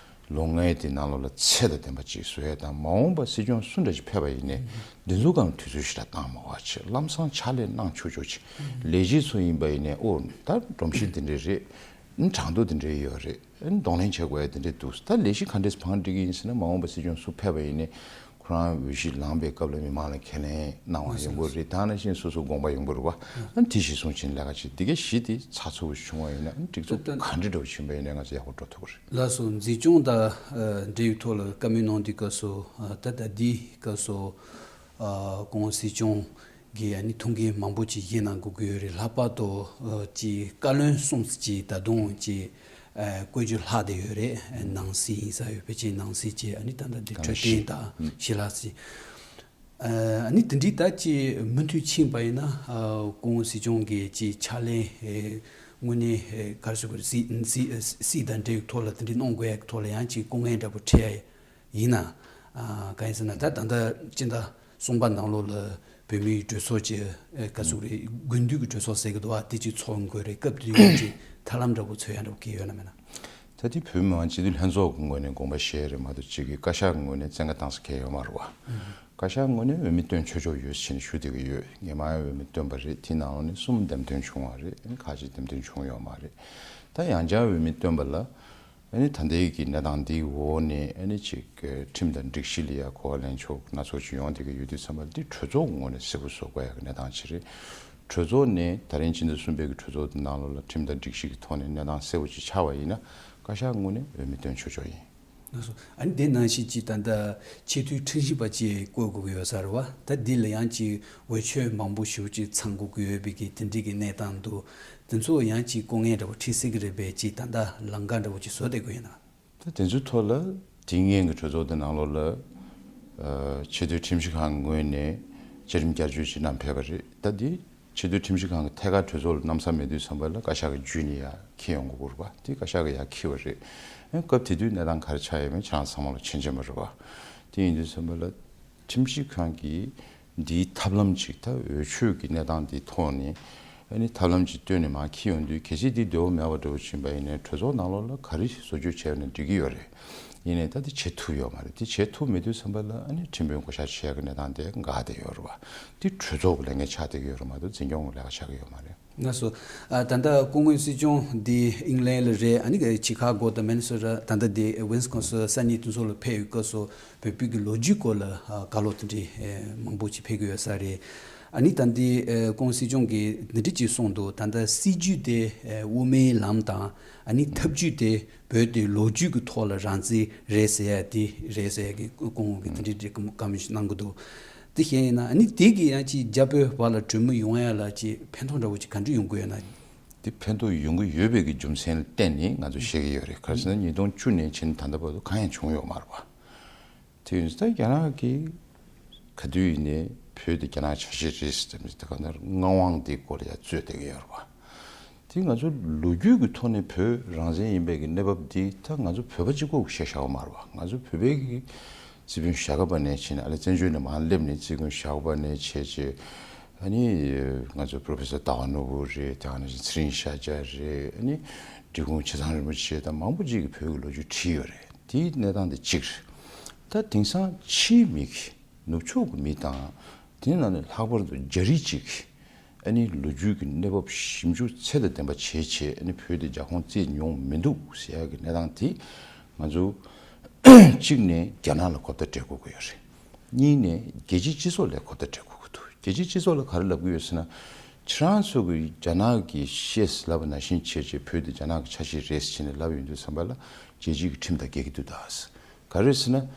ལོ་ལྔའི་དེ་ནང་ལོགས་ལ་ཚད་དང་ལྡན་པ་ཅིག་བཟོ་ཡ་དང་། མ་འོངས་པ་སྲིད་སྐྱོང་སུ་འདྲ་ཞིག་ཕེབས་པ་ཡིན་ནའི་འདི་ཚོ་གང་དུས་ཚོད་ཞིག་ལ་བཏང་མ་བ་ཆེ་ལམ་སང་ཕྱག་ལས་གནང་ཆོག་ཆོག་ཅིག་ལས་བྱེད་ཚོ་ཡིན་པ་ཡིན་ནའི་ཨོ་ད་སྒྲོམ་གཞི་འདི་འདྲ་རེད། ཨ་ནི་གྲངས་ཐོ་དེ་འདྲའི་ཡོད་རེད། ཨ་ནི་གདོང་ལེན་བྱེད་དགོས་ཡ་དེ་འདྲའི་འདུག་ད་ལས་གཞི་ག་འདྲས་བང་སྒྲིག་གི་ཡིན་ཟེར་ན། མ་འོངས་པ་སྲིད་སྐྱོང་སུ་ཕེབས་པ་ཡིན་ནའི་ཁོ་རང་འོས་གཞི་ལངས་པའི་སྐབས་ལ་མི་མང་ལ་ཁས་ལེན་གནང་བ་ཡོང་གི་རེད། ད་ནང་བཞིན་སོ་སོ་དགོངས་པ་ཡོང་གི་རེད་བ། ཨ་ནི་དེ་གཞིར་བཟུང་བྱས་ནས་ལས་ཀ་བྱེད། འདི་གའི་གཞི་དེ་ཚགས་ཚུད་པོ་བྱུང་བ་ཡིན་ན། ཨ་ནི་སྒྲིག་འཛུགས་ག་འདྲ་འདྲ་བོ་བྱུང་བ་ཡིན་ནའི་ང་ཚོ་ཡག་པོ་འགྲོ་ཐུབ་ཀྱི་རེད། ལགས་སོ། འཛིན་སྐྱོང་དང་འབྲེལ་ཡོད་ཐོག་ལ་བཀའ་མོལ་གནང་དུས་སྐབས་སུ། ད་ལྟ་འདི་སྐབས་སུ་སྐུ་ངོ་སྲིད་སྐྱོང་གིས་ཨ་ནི་ཐུགས་འགན་མང་པོ་ཅིག་བཞེས་གནང་དགོས་ཀྱི་ཡོད་རེད། ལྷག་པར་དུ་ཅིག་བཀའ་བློན་གསུམ་ཅིག་ད་དུང་ཅིག་བསྐོ་རྒྱུ་ལྷག་བསྡད་ཡོད་རེད། ནང་སྲིད་ཡིན་ས་ཡོད། ཕལ་ཆེར་ནང་སྲིད་ཅིག་ཨ་ནི་ད་ལྟ་འདི་འཕྲོད་བསྟེན་དང་ཞི་ལྷག་སྲིད། ཨ་ནི་དེ་འདྲའི་ད་ཅིག་མུ་མཐུད་ཕྱིན་པ་ཡིན་ན། སྐུ་ངོ་སྲིད་སྐྱོང་གིས་ཅིག་ཕྱག་ལས་དངོས་གནས་ག་རེ་ཟེར་དགོས་རེད། སྲིད་སྲིད་སྲིད་དང་འབྲེལ་ཡོད་ཐོག་ལ་དེ་འདྲའི་གནང་དགོས་ཡ་གི་ཐོག་ལ་ཡང་ཅིག་སྐུ་ངལ་འདྲ་པོ་འཕྲད་ཡ་ཡིན་ན། གང་ཡིན་ཟེར་ན། ད་ད་ལྟ་སྤྱི་ཟླ་གསུམ་པ་ནང་ལོགས་ལ་བོད་མིའི་གྲོས་ཚོགས་ཀྱི་ག་རེ་ཟེར་དགོས་རེད། དགུན་དུས་ཀྱི་གྲོས་ཚོགས་ཟེར་གི་འདུག་བ། དེ་ཅིག་ཚོགས་དགོས་རེད། སྐབས་དེ་དུས་ཡང་ཅིག་ཐབས་ལམ་འདྲ་པོ་འཚོལ་ཡ་འདྲ་པོ་གང་ཡོད་ན་མེད་ན། ད་དེ་བོད་མི་མང་སྤྱི་འཐུས་ལྷན་ཚོགས་ཀྱི་ངོས་ནས་དགོངས་པ་བཞེས་རེད་མ་གཏོགས། གཅིག་གིས་བཀའ་ཤག་གི་ངོས་ནས་བཙན་བཀའ་བཏང་ས་གང་ཡང་ཡོད་མ་རེད་བ། བཀའ་ཤག་ངོས་ནས་འོས་མི་བཏོན་ཆོག་ཆོག་ཡོད་ཟེར་ནས་ཞུ་བསྡད་ཀྱི་ཡོད། སྔོན་མ་འོས་མི་བཏོན་པ་རེད། དེའི་ནང་ལོགས་ནས་གསུམ་འདེམས་ཐོན་བྱུང་བ་རེད། ཁག་ཅིག་འདེམས་ཐོན་བྱུང་ཡོད་མ་རེད། ད་ཡང་བསྐྱར་འོས་མི་བཏོན་པ་ལ། ཨ་ནི་ད་ལྟའི་གི་གནས་སྟངས་འདིའི་འོག་ནས་ཨ་ནི་ཅིག་ཁྲིམས་དང་སྒྲིག་གཞི་ལ་ཡ་གོ་བ་ལེན་ཕྱོགས་སྣ་ཚོགས་ཅིག་ཡོང་བསྡད་ཀྱི་ཡོད་དུས་ཙམ་པ། འདི་གྲོས་ཚོགས་ཀྱི་ངོས་ནས་གསལ་པོ་བཟོ་དགོས་ཡ་གི་གནས་སྟངས་ཅིག་རེད། གྲོས་ཚོགས་ནས་ད་རིང་སྤྱི་ཟླ་གསུམ་པའི་གི་གྲོས་ཚོགས་དེ་ནང་ལོགས་ལ་ཁྲིམས་དང་སྒྲིག་གཞི་གི་ཐོག་ནས་གནས་སྟངས་གསལ་པོ་ཅིག་ཆགས་པ་ཡིན་ན། བཀའ་ཤག་ངོས་ནས་འོས་མི་བཏོན་ཆོག་ཆོག་ཡིན། ལགས་སོ། ཨ་ནི་དེ་ནང་བཞིན་ཅིག་ད་ལྟ་ཆེས་མཐོའི་ཁྲིམས་ཞིབ་པ་ཅིག་བསྐོ་དགོས་ཀྱི་ཡོད་ས་རེད་བ། ད་འདི་ལ་ཡང་ཅིག་འོས་ཆོས་མང་པོ་ཞེ་པོ་ཅིག་ཚང་དགོས་ཀྱི་ཡོད་པའི་གི་དེ་འདྲའི་གི་གནས་སྟངས་འདུག་དེ་ཚོ་ཡང་ཅིག་སྐུ་ངལ་འདྲ་པོ་འཕྲད་སྲིད་ཀྱི་རེད་པས། ཅིག་ད་ལྟ་ལམ་ཁ་འདྲ་པོ་ཅིག་བཟོ་བསྡད་དགོས་ཡིན་ན། ད་དེ་ཚོའི་ཐོག་ལ་དེ་སྔོན་གྱི་གྲོས་ཚོགས་དེ་ནང་ལོགས་ལ། ཨ། ཆེས་མཐོའི་ཁྲིམས་ཞིབ་ཁང་ངོས་ནས་བཅའ་ཁྲིམས་བསྐྱར་བཅོས་ཅིག་གནང་ཕེབས་པ་རེད། ད་འདི་ཆེས་མཐོའི་ཁྲིམས་ཞིབ་ཁང་གི་ཐད་ཀར་གྲོས་ཚོགས་ལ་གནང་ས་མེད་དུས་ཙམ་པ་ལ་བཀའ་ཤག་གི་བརྒྱུད་ནས་ཡར་འཁྱེར་ཡོང་དགོས་ཀྱི་རེད་པ། དེ་བཀའ་ཤག་གིས་ཡར་འཁྱེར་བ་རེད། ཨ། སྐབས་དེ་དུས་གནས་སྟངས་ག་རེ་ཆགས་ཡོད་མེད་ཁྱེད་རང་ཚང་མ་ལ་མཁྱེན་མཁྱེན་པ་རེད་པ། དེ་ཡིན་དུས་ཙམ་པ་ལ་ཁྲིམས་ཞིབ་ཁང་གིས་འདིའི་ཐབས་ལམ་ཅིག་ད་འོས་ཆོས་ཀྱི་གནས་སྟངས་འདིའི་ཐོག་ནས། ཨ་ནི་ཐབས་ལམ་ཅིག་བཏོན་ནས་མར་འཁྱེར་ཡོང་དུས། གལ་སྲིད་འདི་འདོད་པ་མེད་པ་འདྲ་པོ་ཕྱིན་པ་ཡིན་ནའི་གྲོས་ཚོགས་ནང་ལོགས་ལ་ག་རེ་བཟོ་བཅོས་བྱས་ན་འགྲིག་གི་ཡོད་རེད། ཡིན་ནའི་ད་དེ་བྱེད་ཐུབ་ཡོད་མ་རེད། དེ་བྱེད་ཐུབ་མེད་དུས་ཙམ་པ་ལ་ཨ་ནི་ཁྲིམས་དཔོན་བསྐོ་གཞག་བྱེད་ཡག་གི་གནས་སྟངས་དེ་འགག་བསྡད་ཡོད་རེད་བ། དེ་གྲོས་ཚོགས་ཀྱི་ལས་འགན་ཆགས་བསྡད་ཀྱི་ཡོད་རེད་མ་གཏོགས། འཛིན་སྐྱོང་གི་ལས་ཀ་ཆགས་ཀྱི་ཡོད་མ་རེད། ལགས་སོ། ཨ། ད་ལྟ་སྐུ་ངོ་སྲིད་སྐྱོང་འདི་ཨིང་ལན་ལ་རེད། ཨ་ནི་ཆི་ཁ་གོ་དང་མེ་ནི་སོ་ཊ། ད་ལྟ་འདི་ཝིན་སི་ཀོན་སིན་ས་གནས་དེ་ཚོ་ལ་ཕེབས་ཡོད་སྐབས་སུ། བོད་པའི་གི་ལོ་རྒྱུས་སྐོར་ལ་ཨ་བཀའ་སློབ་དེ་འདྲའི་ཨེ་མང་པོ་ཅིག་ཕེབས་ཀྱི་ཡོད་ས་རེད། ཨ་ནི་ད་འདི་ཨེ་སྐུ་ངོ་སྲིད་སྐྱོང་གིས་འདི་འདྲ་ཅིག་གསུངས་འདུག་ད་ལྟ་སྲིད་ཇུས་དེ་ཨེ་དབུ་མའི་ལམ་དང་། ཨ་ནི་ཐབས་ཇུས་དེ་བོད་དེ་ལོ་རྒྱུས་ཀྱི་ཐོག་ལ་རང་བཙན་རེད་ཟེར་ཡ་དེ་རེད་ཟེར་ཡ་གི་སྐུ་ངོ་གིས་དེ་འདྲའི་འདྲའི་བཀའ་མོལ་ཞིག་གནང་གི་འདུག་དེ་བྱས་ཡིན་ན། ཨ་ནི་དེ་གིས་ཡང་ཅིག་རྒྱ་བོད་བར་ལ་གྲོས་མོལ་ཡོང་ཡ་ལ་ཅིག་ཕན་ཐོགས་འདྲ་བོ་ཅིག་ག་འདྲ་ཡོང་གི་ཡོད་ན། དེ་ཕན་ཐོགས་ཡོང་གི་ཡོད་པའི་གི་རྒྱུ་མཚན་ལ་བརྟེན་ནས་ང་ཚོས་བཤད་ཀྱི་ཡོད་རེད། ག་རེ་ཟེར་ན། ཉིས་སྟོང་བཅུ་ནས་བྱས་ནས་ད་ལྟ་བར་དུ་གང་ཡང་བྱུང་ཡོད་མ་རེད་བ། དེ་ཡིན་ཙང་རྒྱ་ནག་གིས་ག་དུས་ཡིན་ནའི་བོད་དེ་རྒྱ་ནག་ཆ་ཤས་རེད་ཟེར་དེ་འདྲ་ག་ནས་མངའ་དབང་དེའི་སྐོར་ལ་ཡང་རྩོད་བསྡད་ཀྱི་ཡོད་རེད་བ། དེ་ང་ཚོ་ལོ་རྒྱུས་ཀྱི་ཐོག་ནས་བོད་རང་བཙན་ཡིན་པའི་གི་གནས་བབ་འདི་ད་ང་ཚོ་བོད་པ་གཅིག་པོ་གིས་བཤད་བཞག་པ་མ་རེད་བ། ང་ཚོ་བོད་པའི་གི་རྩིས་དཔོན་ཞྭ་སྒབ་པ་ནས་བྱས་ནས། ཨ་ལེ་བཙན་བྱོལ་ནས་མར་སླེབས་ནས་རྩིས་དཔོན་ཞྭ་སྒབ་པ་ནས་བྱས་བྱས། ཨ་ནི་ང་ཚོ་པྲོ་ཕེ་སར་ཟླ་བ་ནོར་བུ་རེད། དེ་ནང་བཞིན་ཚེ་རིང་ཤཱཀྱ་རེད། ཨ་ནི་འབྲི་གུང་ཆེ་ཚང་རིན་པོ་ཆེ་དང་མང་པོ་ཅིག་གིས་བོད་ཀྱི་ལོ་རྒྱུས་བྲིས་ཡོད་རེད། དེའི་གནས་སྟངས་དེ་གཅིག་རེད། ད་དེང་སང་ཕྱིའི་མི་གིས། ནུབ་ཕྱོགས་ཀྱི་མི་དང་། དེ་ནང་ནས་ལྷག་པར་དུ་རྒྱ་རིགས་གཅིག་གིས་ཨ་ནི་ལོ་རྒྱུས་ཀྱི་གནས་བབ་ཞིབ་འཇུག་ཚད་དང་ལྡན་པ་བྱས་བྱས། ཨ་ནི་བོད་དེ་རྒྱ་ཁོངས་བརྩིས་མྱོང་མི་འདུག་ཟེར་ཡག་གི་གནས་སྟངས་དེ། ང་ཚོ་གཅིག་ནས་རྒྱ་ནག་ལ་གོ་བརྡ་སྤྲད་དགོས་ཀྱི་ཡོད་རེད། གཉིས་ནས་རྒྱལ་སྤྱིའི་སྤྱི་ཚོགས་ལ་གོ་བརྡ་སྤྲད་དགོས་ཀྱི་འདུག་རྒྱལ་སྤྱིའི་སྤྱི་ཚོགས་ལ་ག་རེ་ལབ་ཀྱི་ཡོད་ཟེར་ན། ཁྱེད་རང་ཚོ་གིས་རྒྱ་ནག་གིས་བཤད་ལབ་པ་ནང་བཞིན་བྱས་བྱས། བོད་དེ་རྒྱ་ནག་གི་ཆ་ཤས་རེད་ཟེར་བྱས་ནས་ལབ་ཡོང་དུས་ཙམ་པ་ལ། རྒྱལ་སྤྱིའི་གི་ཁྲིམས་དང་འགལ་གྱི་འདུག་ད། ག་རེ་ཟེར་ན།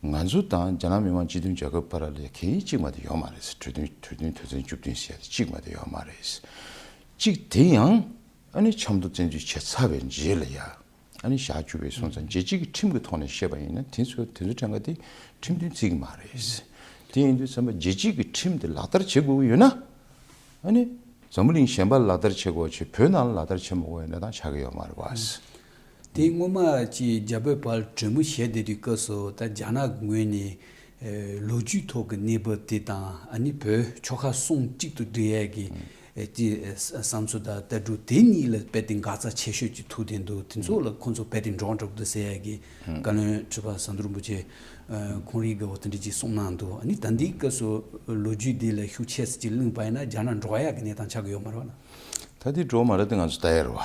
ང་ཚོ་དང་རྒྱ་ནག་མི་དམངས་སྤྱི་མཐུན་རྒྱལ་ཁབ་བར་ལ་གན་ཡིག་གཅིག་མ་གཏོགས་ཡོད་མ་རེད་ཟེར། གྲོས་མཐུན། གྲོས་མཐུན་དོན་ཚན་བཅུ་བདུན་ཟེར་ཡ་དེ་གཅིག་མ་གཏོགས་ཡོད་མ་རེད་ཟེར། གཅིག་དེ་ཡང་ཨ་ནི་ཆབ་མདོ་བཙན་འཛུལ་བྱས་ཚར་བའི་རྗེས་ལ་ཡ། ཨ་ནི་བཞག་བཅུག་པའི་སོང་ཙང་། རྒྱལ་སྤྱིའི་གི་ཁྲིམས་ཀྱི་ཐོག་ནས་བཤད་པ་ཡིན་ན། དེ་ཚོ་དེ་ཚོ་ཕྲན་ག་དེ་ཁྲིམས་མཐུན་བརྩི་གི་མ་རེད་ཟེར། དེ་ཡིན་དུས་ཙམ་པ་རྒྱལ་སྤྱིའི་གི་ཁྲིམས་དེ་ལག་བསྟར་བྱེད་དགོས་ཀྱི་ཡོད་ན། ཨ་ནི་འཛམ་བུ་གླིང་གཞན་པ་ལ་ལག་བསྟར་བྱེད་དགོས་བྱས། བོད་ནང་ལ་ལག་བསྟར་བྱེད་མ་དགོས་པའི་གནས་སྟངས་ཆགས་ཀྱི་ཡོད་མ་རེད་པ། དེ་སྔོན་མ་ཅིག་རྒྱ་བོད་བར་གྲོས་མོལ་བྱས་བསྡད་དུས་སྐབས་སུ། ད་རྒྱ་ནག་གི་ངོས་ནས་ཨེ་ལོ་རྒྱུས་ཐོག་གི་གནས་བབ་དེ་དང་། ཨ་ནི་བོད་ཆོལ་ཁ་གསུམ་གཅིག་ཏུ་སྒྲིལ་ཡས་ཀྱི་ ཨེ་དེ་ཨེ་བསམ་ཚུལ་དང་ལྟ་གྲུབ་དེ་གཉིས་ལ་རྦད་དེ་འགག་རྩ་ཆེ་ཤོས་ཅིག་ཐུག་བསྡད་འདུག་དེ་ཚོ་ལ་ཁོང་ཚོ་རྦད་དེ་འགྲོགས་འགྲོ་གི་འདུག་ཟེར་ཡ་གི་བཀའ་བློན་ཁྲི་པ་ཟམ་གདོང་རིན་པོ་ཆེ་ཁོང་རང་གིས་འོ་དེ་འདྲ་ཅིག་གསུངས་གནང་འདུག་ཨ་ནི་ད་ལྟའི་སྐབས་སུ་ལོ་རྒྱུས་འདི་ལ་ཤུགས་ཆེ་ཙམ་ཅིག་གླེང་པ་ཡིན་ན་རྒྱ་ནག་འགྲོ་ཡག་གི་གནས་སྟངས་ཆགས་ཀྱི་ཡོད་མ་རེད་བ་ན། ད་དེ་འགྲོ་མ་རེད་དེ་ང་ཚོ་ལྟ་ཡ་རེད་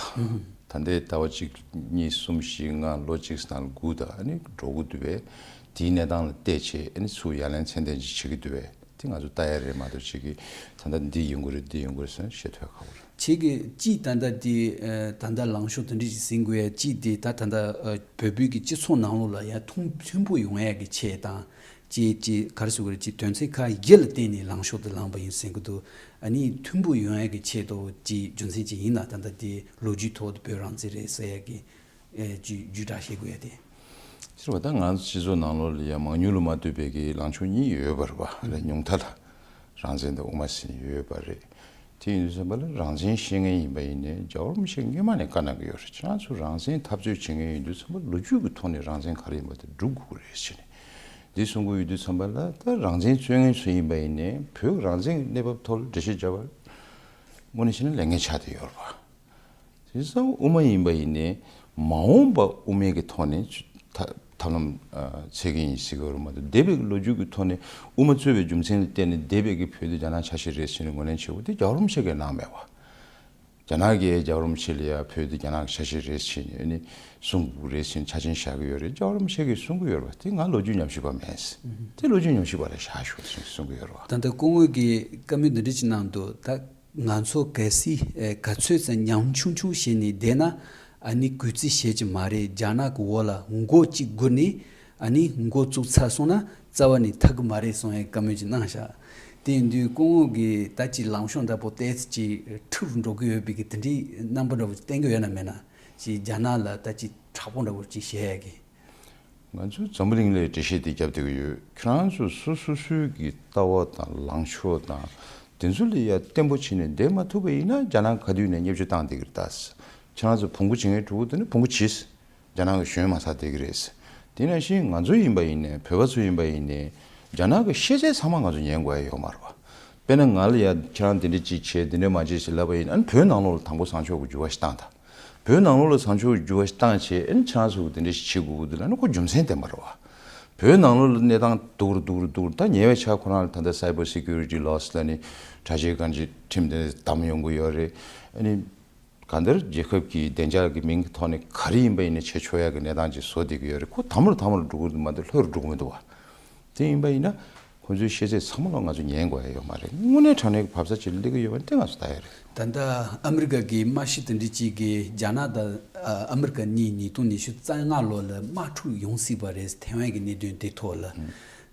བ། ད་ལྟའི་ཟླ་བ་གཅིག་གཉིས་གསུམ་བཞི་ལྔ་ལོ་གཅིག་ནང་ལ་སྒུག་ད་ཨ་ནི་འགྲོ་གི་འདུག་བས། དེའི་གནས་སྟངས་ལ་བལྟས་བྱས་ཨ་ནི་ཚུར་ཡ་ལན་ཚད་ལྡན་ཅིག་བྱེད་ཀྱི་འདུག་བས། དེ་ང་ཚོ་ལྟ་ཡ་རེད་མ་གཏོགས་ཅིག་གིས་ད་ལྟ་འདི་ཡོང་གི་རེད་འདི་ཡོང་གི་རེད་ཟེར་ནས་བཤད་ཐུབ་ཡ་ཁག་པོ་རེད། ཁྱེད་ཀྱིས་ཅིག་ད་ལྟ་དེ་ད་ལྟ་ལངས་ཕྱོགས་དེ་འདྲ་ཞིག་ཟིན་དགོས་ཡ་ཅིག་དེ་ད་ད་ལྟ་བོད་བོད་ཀྱི་སྤྱི་ཚོགས་ནང་ལོགས་ལ་ཡ་མཐུན་མཐུན་པོ་ཡོང་ཡ་གི་ཆེད་དང་ཅིག་ཅིག་ག་རེ་ཟེར་དགོས་རེད་ཅིག་དོན་ཚན་ཁག་བཞི་ལ་བརྟེན་ནས་ལངས་ཕྱོགས་དེ་ལངས་པ་ཡིན་ཟེར་གི་འདུག་ཨ་ནི་མཐུན་པོ་ཡོང་ཡ་གི་ཆེད་དུ་ཅིག་རྒྱུ་མཚན་ཅིག་ཡིན་ན་ད་ལྟ་དེ་ལོ་རྒྱུས་ཐོག་ཏུ་བོད་རང་བཙན་རེད་ཟེར་ཡ་གི་ཨེ་བརྒྱུད་བརྒྱུད་བསྒྲགས་བྱེད་དགོས་ཡ་དེ། ཟེར་བ་ད་ང་ཚོ་སྤྱི་ཚོགས་ནང་ལོགས་ལ་ཡང་མང་ཉུང་ལ་མ་ལྟོས་པའི་གི་ལངས་ཕྱོགས་གཉིས་ཡོད་པ་རེད་པ། ལས་ཉུང་མཐའ་ལ་རང་བཙན་དང་དབུ་མ་ཟེར་ནས་ཡོད་པ་རེད། དེ་ཡིན་དུས་ཙམ་པ་ལ་རང་བཙན་བཤད་མཁན་ཡིན་པ་ཡིན་ནའི་རྒྱལ་བ་རིན་པོ་ཆེ་སྔོན་མ་ནས་བཀའ་གནང་གི་ཡོད་རེད། ཁྱེད་རང་ཚོ་རང་བཙན་འཐབ་རྩོད་བྱེད་མཁན་ཡིན་དུས་ཙམ་པ་ལོ་རྒྱུས་ཀྱི་ཐོག་ནས་རང་བཙན་ག་རེ་ཡིན་པ་དེ་སྒྲུབ་དགོས་ཀྱི་རེད་ཟེར་ནས་འདི་གསུང་གི་ཡོད་དུས་ཙམ་པ་ལ་ད་རང་བཙན་རྩོད་མཁན་ཚོ་ཡིན་པ་ཡིན་ནའི་བོད་རང་བཙན་གྱི་གནས་བབ་ཐོག་ལ་འགྲེལ་བཤད་བརྒྱབ་པ་དངོས་གནས་བྱས་ན་ལས་འགན་ཆགས་བསྡད་ཡོད་རེད་པ། དེང་སང་དབུ་མ་ཡིན་པ་ཡིན་ནའི་མ་འོངས་པ་དབུ་མའི་གི་ཐོག་ནས་ཐ་ཐབས་ལམ་འཚོལ་གི་ཡིན་ཟེར་གི་ཡོད་རེད་མ་གཏོགས་འདས་པའི་གི་ལོ་རྒྱུས་ཀྱི་ཐོག་ནས་དབུ་མ་རྩོད་པའི་རྒྱུ་མཚན་ལ་བརྟེན་ནས་འདས་པའི་གི་བོད་དེ་རྒྱ་ནག་ཆ་ཤས་རེད་ཟེར་ནས་ངོས་ལེན་བྱེད་དགོས་དེ་རྒྱལ་བ་རིན་པོ་ཆེ་གིས་གནང་མེད་པ། རྒྱ་ནག་གིས་རྒྱལ་བ་རིན་པོ་ཆེ་ལ་ཡ་བོད་དེ་རྒྱ་ནག་གི་ཆ་ཤས་རེད་ཟེར་ནས་ནི་གསུང་དགོས་རེད་ཟེར་ནས་ཆ་རྐྱེན་བཞག་གི་ཡོད་རེད། རྒྱལ་བ་རིན་པོ་ཆེ་གིས་གསུང་གི་ཡོད་རེད་པ། དེ་ང་ལོ་རྒྱུས་ཉམས་ཞིབ་པ་མེད། དེ་ལོ་རྒྱུས་ཉམས་ཞིབ་པ་ལ་བཞག་ཤོག་ཟེར་ནས་གསུང་གི་ཡོད་རེད་པ། ད་ལྟ་སྐུ་ངོ་གིས་བཀའ་མོལ་འདི་འདྲ་ཅིག་གནང་འདུག་ད་ང་ཚོ་གལ་སྲིད་ཨེ་ག་ཚོད་ཙམ་ཉམ་ཆུང་ཆུང་བྱས་ནས་བསྡད་ན་ཨ་ནི་གུས་བརྩི་བྱེད་ཀྱི་མ་རེད། རྒྱ་ནག་གི་འོག་ལ་མགོ་གཅིག་སྒུར་ནས་ཨ་ནི་མགོ་བཙུགས་ཚར་སོང་ན་རྩ་བ་ནས་ཐར་གི་མ་རེད་གསུང་ཡའི་བཀའ་མོལ་ཅིག་གནང་ཤག་དེ་ཡིན་དུས་སྐུ་ངོ་གིས་ད་ཅིག་ལངས་ཕྱོགས་འདྲ་པོ་ཏོག་ཙམ་ཅིག་འཁྲུག་འགྲོ་གི་ཡོད་པའི་གི་དེ་འདྲའི་རྣམ་པ་འདྲ་པོ་ཅིག་བསྟན་གི་ཡོད་ན་མེད་ན་ཅིག་རྒྱ་ནག་ལ་ད་ཅིག་དྲག་པོ་འདྲ་པོ་ཅིག་བྱེད་ཡ་གི་ང་ཚོས་འཛམ་བུ་གླིང་ལ་འགྲེལ་བཤད་དེ་བརྒྱབ་བསྡད་ཀྱི་ཡོད། ཁྱེད་རང་ཚོ་སོ་སོ་སོའི་གི་ལྟ་བ་དང་ལངས་ཕྱོགས་དང་དེ་ཚོ་ལ་ཡ་བརྟན་པོ་བྱས་ནས་བསྡད་མ་ཐུབ་པ་ཡིན་ན་རྒྱ་ནག་ག་དུས་ནས་བརྙས་བཅོས་བཏང་བསྡད་ཀྱི་རེད་ད། ཁྱེད་རང་ཚོ་བོང་གུ་བྱེད་མཁན་ཕྲུ་གུ་དེ་ནི་བོང་གུ་བྱས། རྒྱ་ནག་གི་གཞོན་མ་ཚར་བསྡད་ཀྱི་རེད། དེ་ནང་བཞིན་ང་ཚོ་ཡིན་པ་ཡིན་ནའི་བོད་པ་ཚོ་ཡིན་པ་ཡིན་ནའི་རྒྱ་ནག་གི་ཤེས་ཚད་ཚང་མ་ང་ཚོ་ཉན་དགོས་ཡ་ཡོད་མ་རེད་པ། དཔེར་ན་ང་ལ་ཡ་ཁྱེད་རང་དེ་འདྲ་ཅིག་བྱས་དེ་འདྲ་མ་བྱས་ཞེས་ལབ་པ་ཡིན་ན་ཨ་ནི་བོད་ནང་ལོགས་ལ་དང་པོ་བཟང་ཕྱོགས་ཀྱི་འགྱུར་བ་ཞིག་བཏང་དང་། བོད་ནང་ལོགས་ལ་བཟང་ཕྱོགས་ཀྱི་འགྱུར་བ་ཞིག་བཏང་བྱས་ཨ་ནི་ཁྱེད་རང་ཚོ་གི་དེ་འདྲ་ཞིག་བྱེད་དགོས་ཀྱི་འདུག་ལབ་ན་ཁོ་རྒྱུ་མཚན་ལྡན་པ་རེད་པ། བོད་ནང་ལོགས་ལ་གནས་སྟངས་སྡུག་རུ་སྡུག་རུ་སྡུག་རུ་ད་ཉེ་བའི་ཆར་ཁོ་རང་ལ་ད་ལྟ་Cyber Security Laws ལབ་ནས་དྲ་རྒྱའི་གང་ཅི་ཁྲིམས་དེ་བསྡམས་ཡོང་གི་ཡོད་རེད། ཨ་ནི། གང་ལྟར་རྒྱལ་ཁབ་ཀྱི་བདེ་འཇགས་ཀྱི་མིང་གི་ཐོག་ནས་ག་རེ་ཡིན་པ་ཡིན་ནའི་བྱེད་ཆོག་ཡག་གི་གནས་སྟངས་ཅིག་བཟོ་བསྡད་ཀྱི་ཡོད་རེད། ཁོ་དམ་རུ་དམ་རུ་འགྲོ་གི་མ་འདུག་ལྷོད་རུ་འགྲོ་གི་མི་འདུག་བ། དེ་ཡིན་པ་ཡིན་ན་ཁོ་ཚོའི་ཤེས་ཚད་ཚང་མ་ལ་ང་ཚོ་ཉན་དགོས་ཡ་ཡོད་མ་རེད། དངོས་གནས་དྲང་གནས་ཀྱི་བབ་ས་ཅིག་སླེབས་ཀྱི་ཡོད་པ་དེ་ང་ཚོ་ལྟ་ཡ་རེད། ད་ལྟ་ཨ་མི་རི་ཀ་གི་དམར་ཤོག་དེ་འདྲ་ཅིག་གིས་རྒྱ་ནག་དང་ཨ་མི་རི་ཀ་གཉིས་ཉིས་སྟོང་ཉི་ཤུ་རྩ་ལྔ་ལོ་ལ་དམག་འཁྲུག་ཡོང་སྲིད་པ་རེད་ཐེ་ཝན་གྱི་གནད་དོན་དེ་ཐོག་ལ།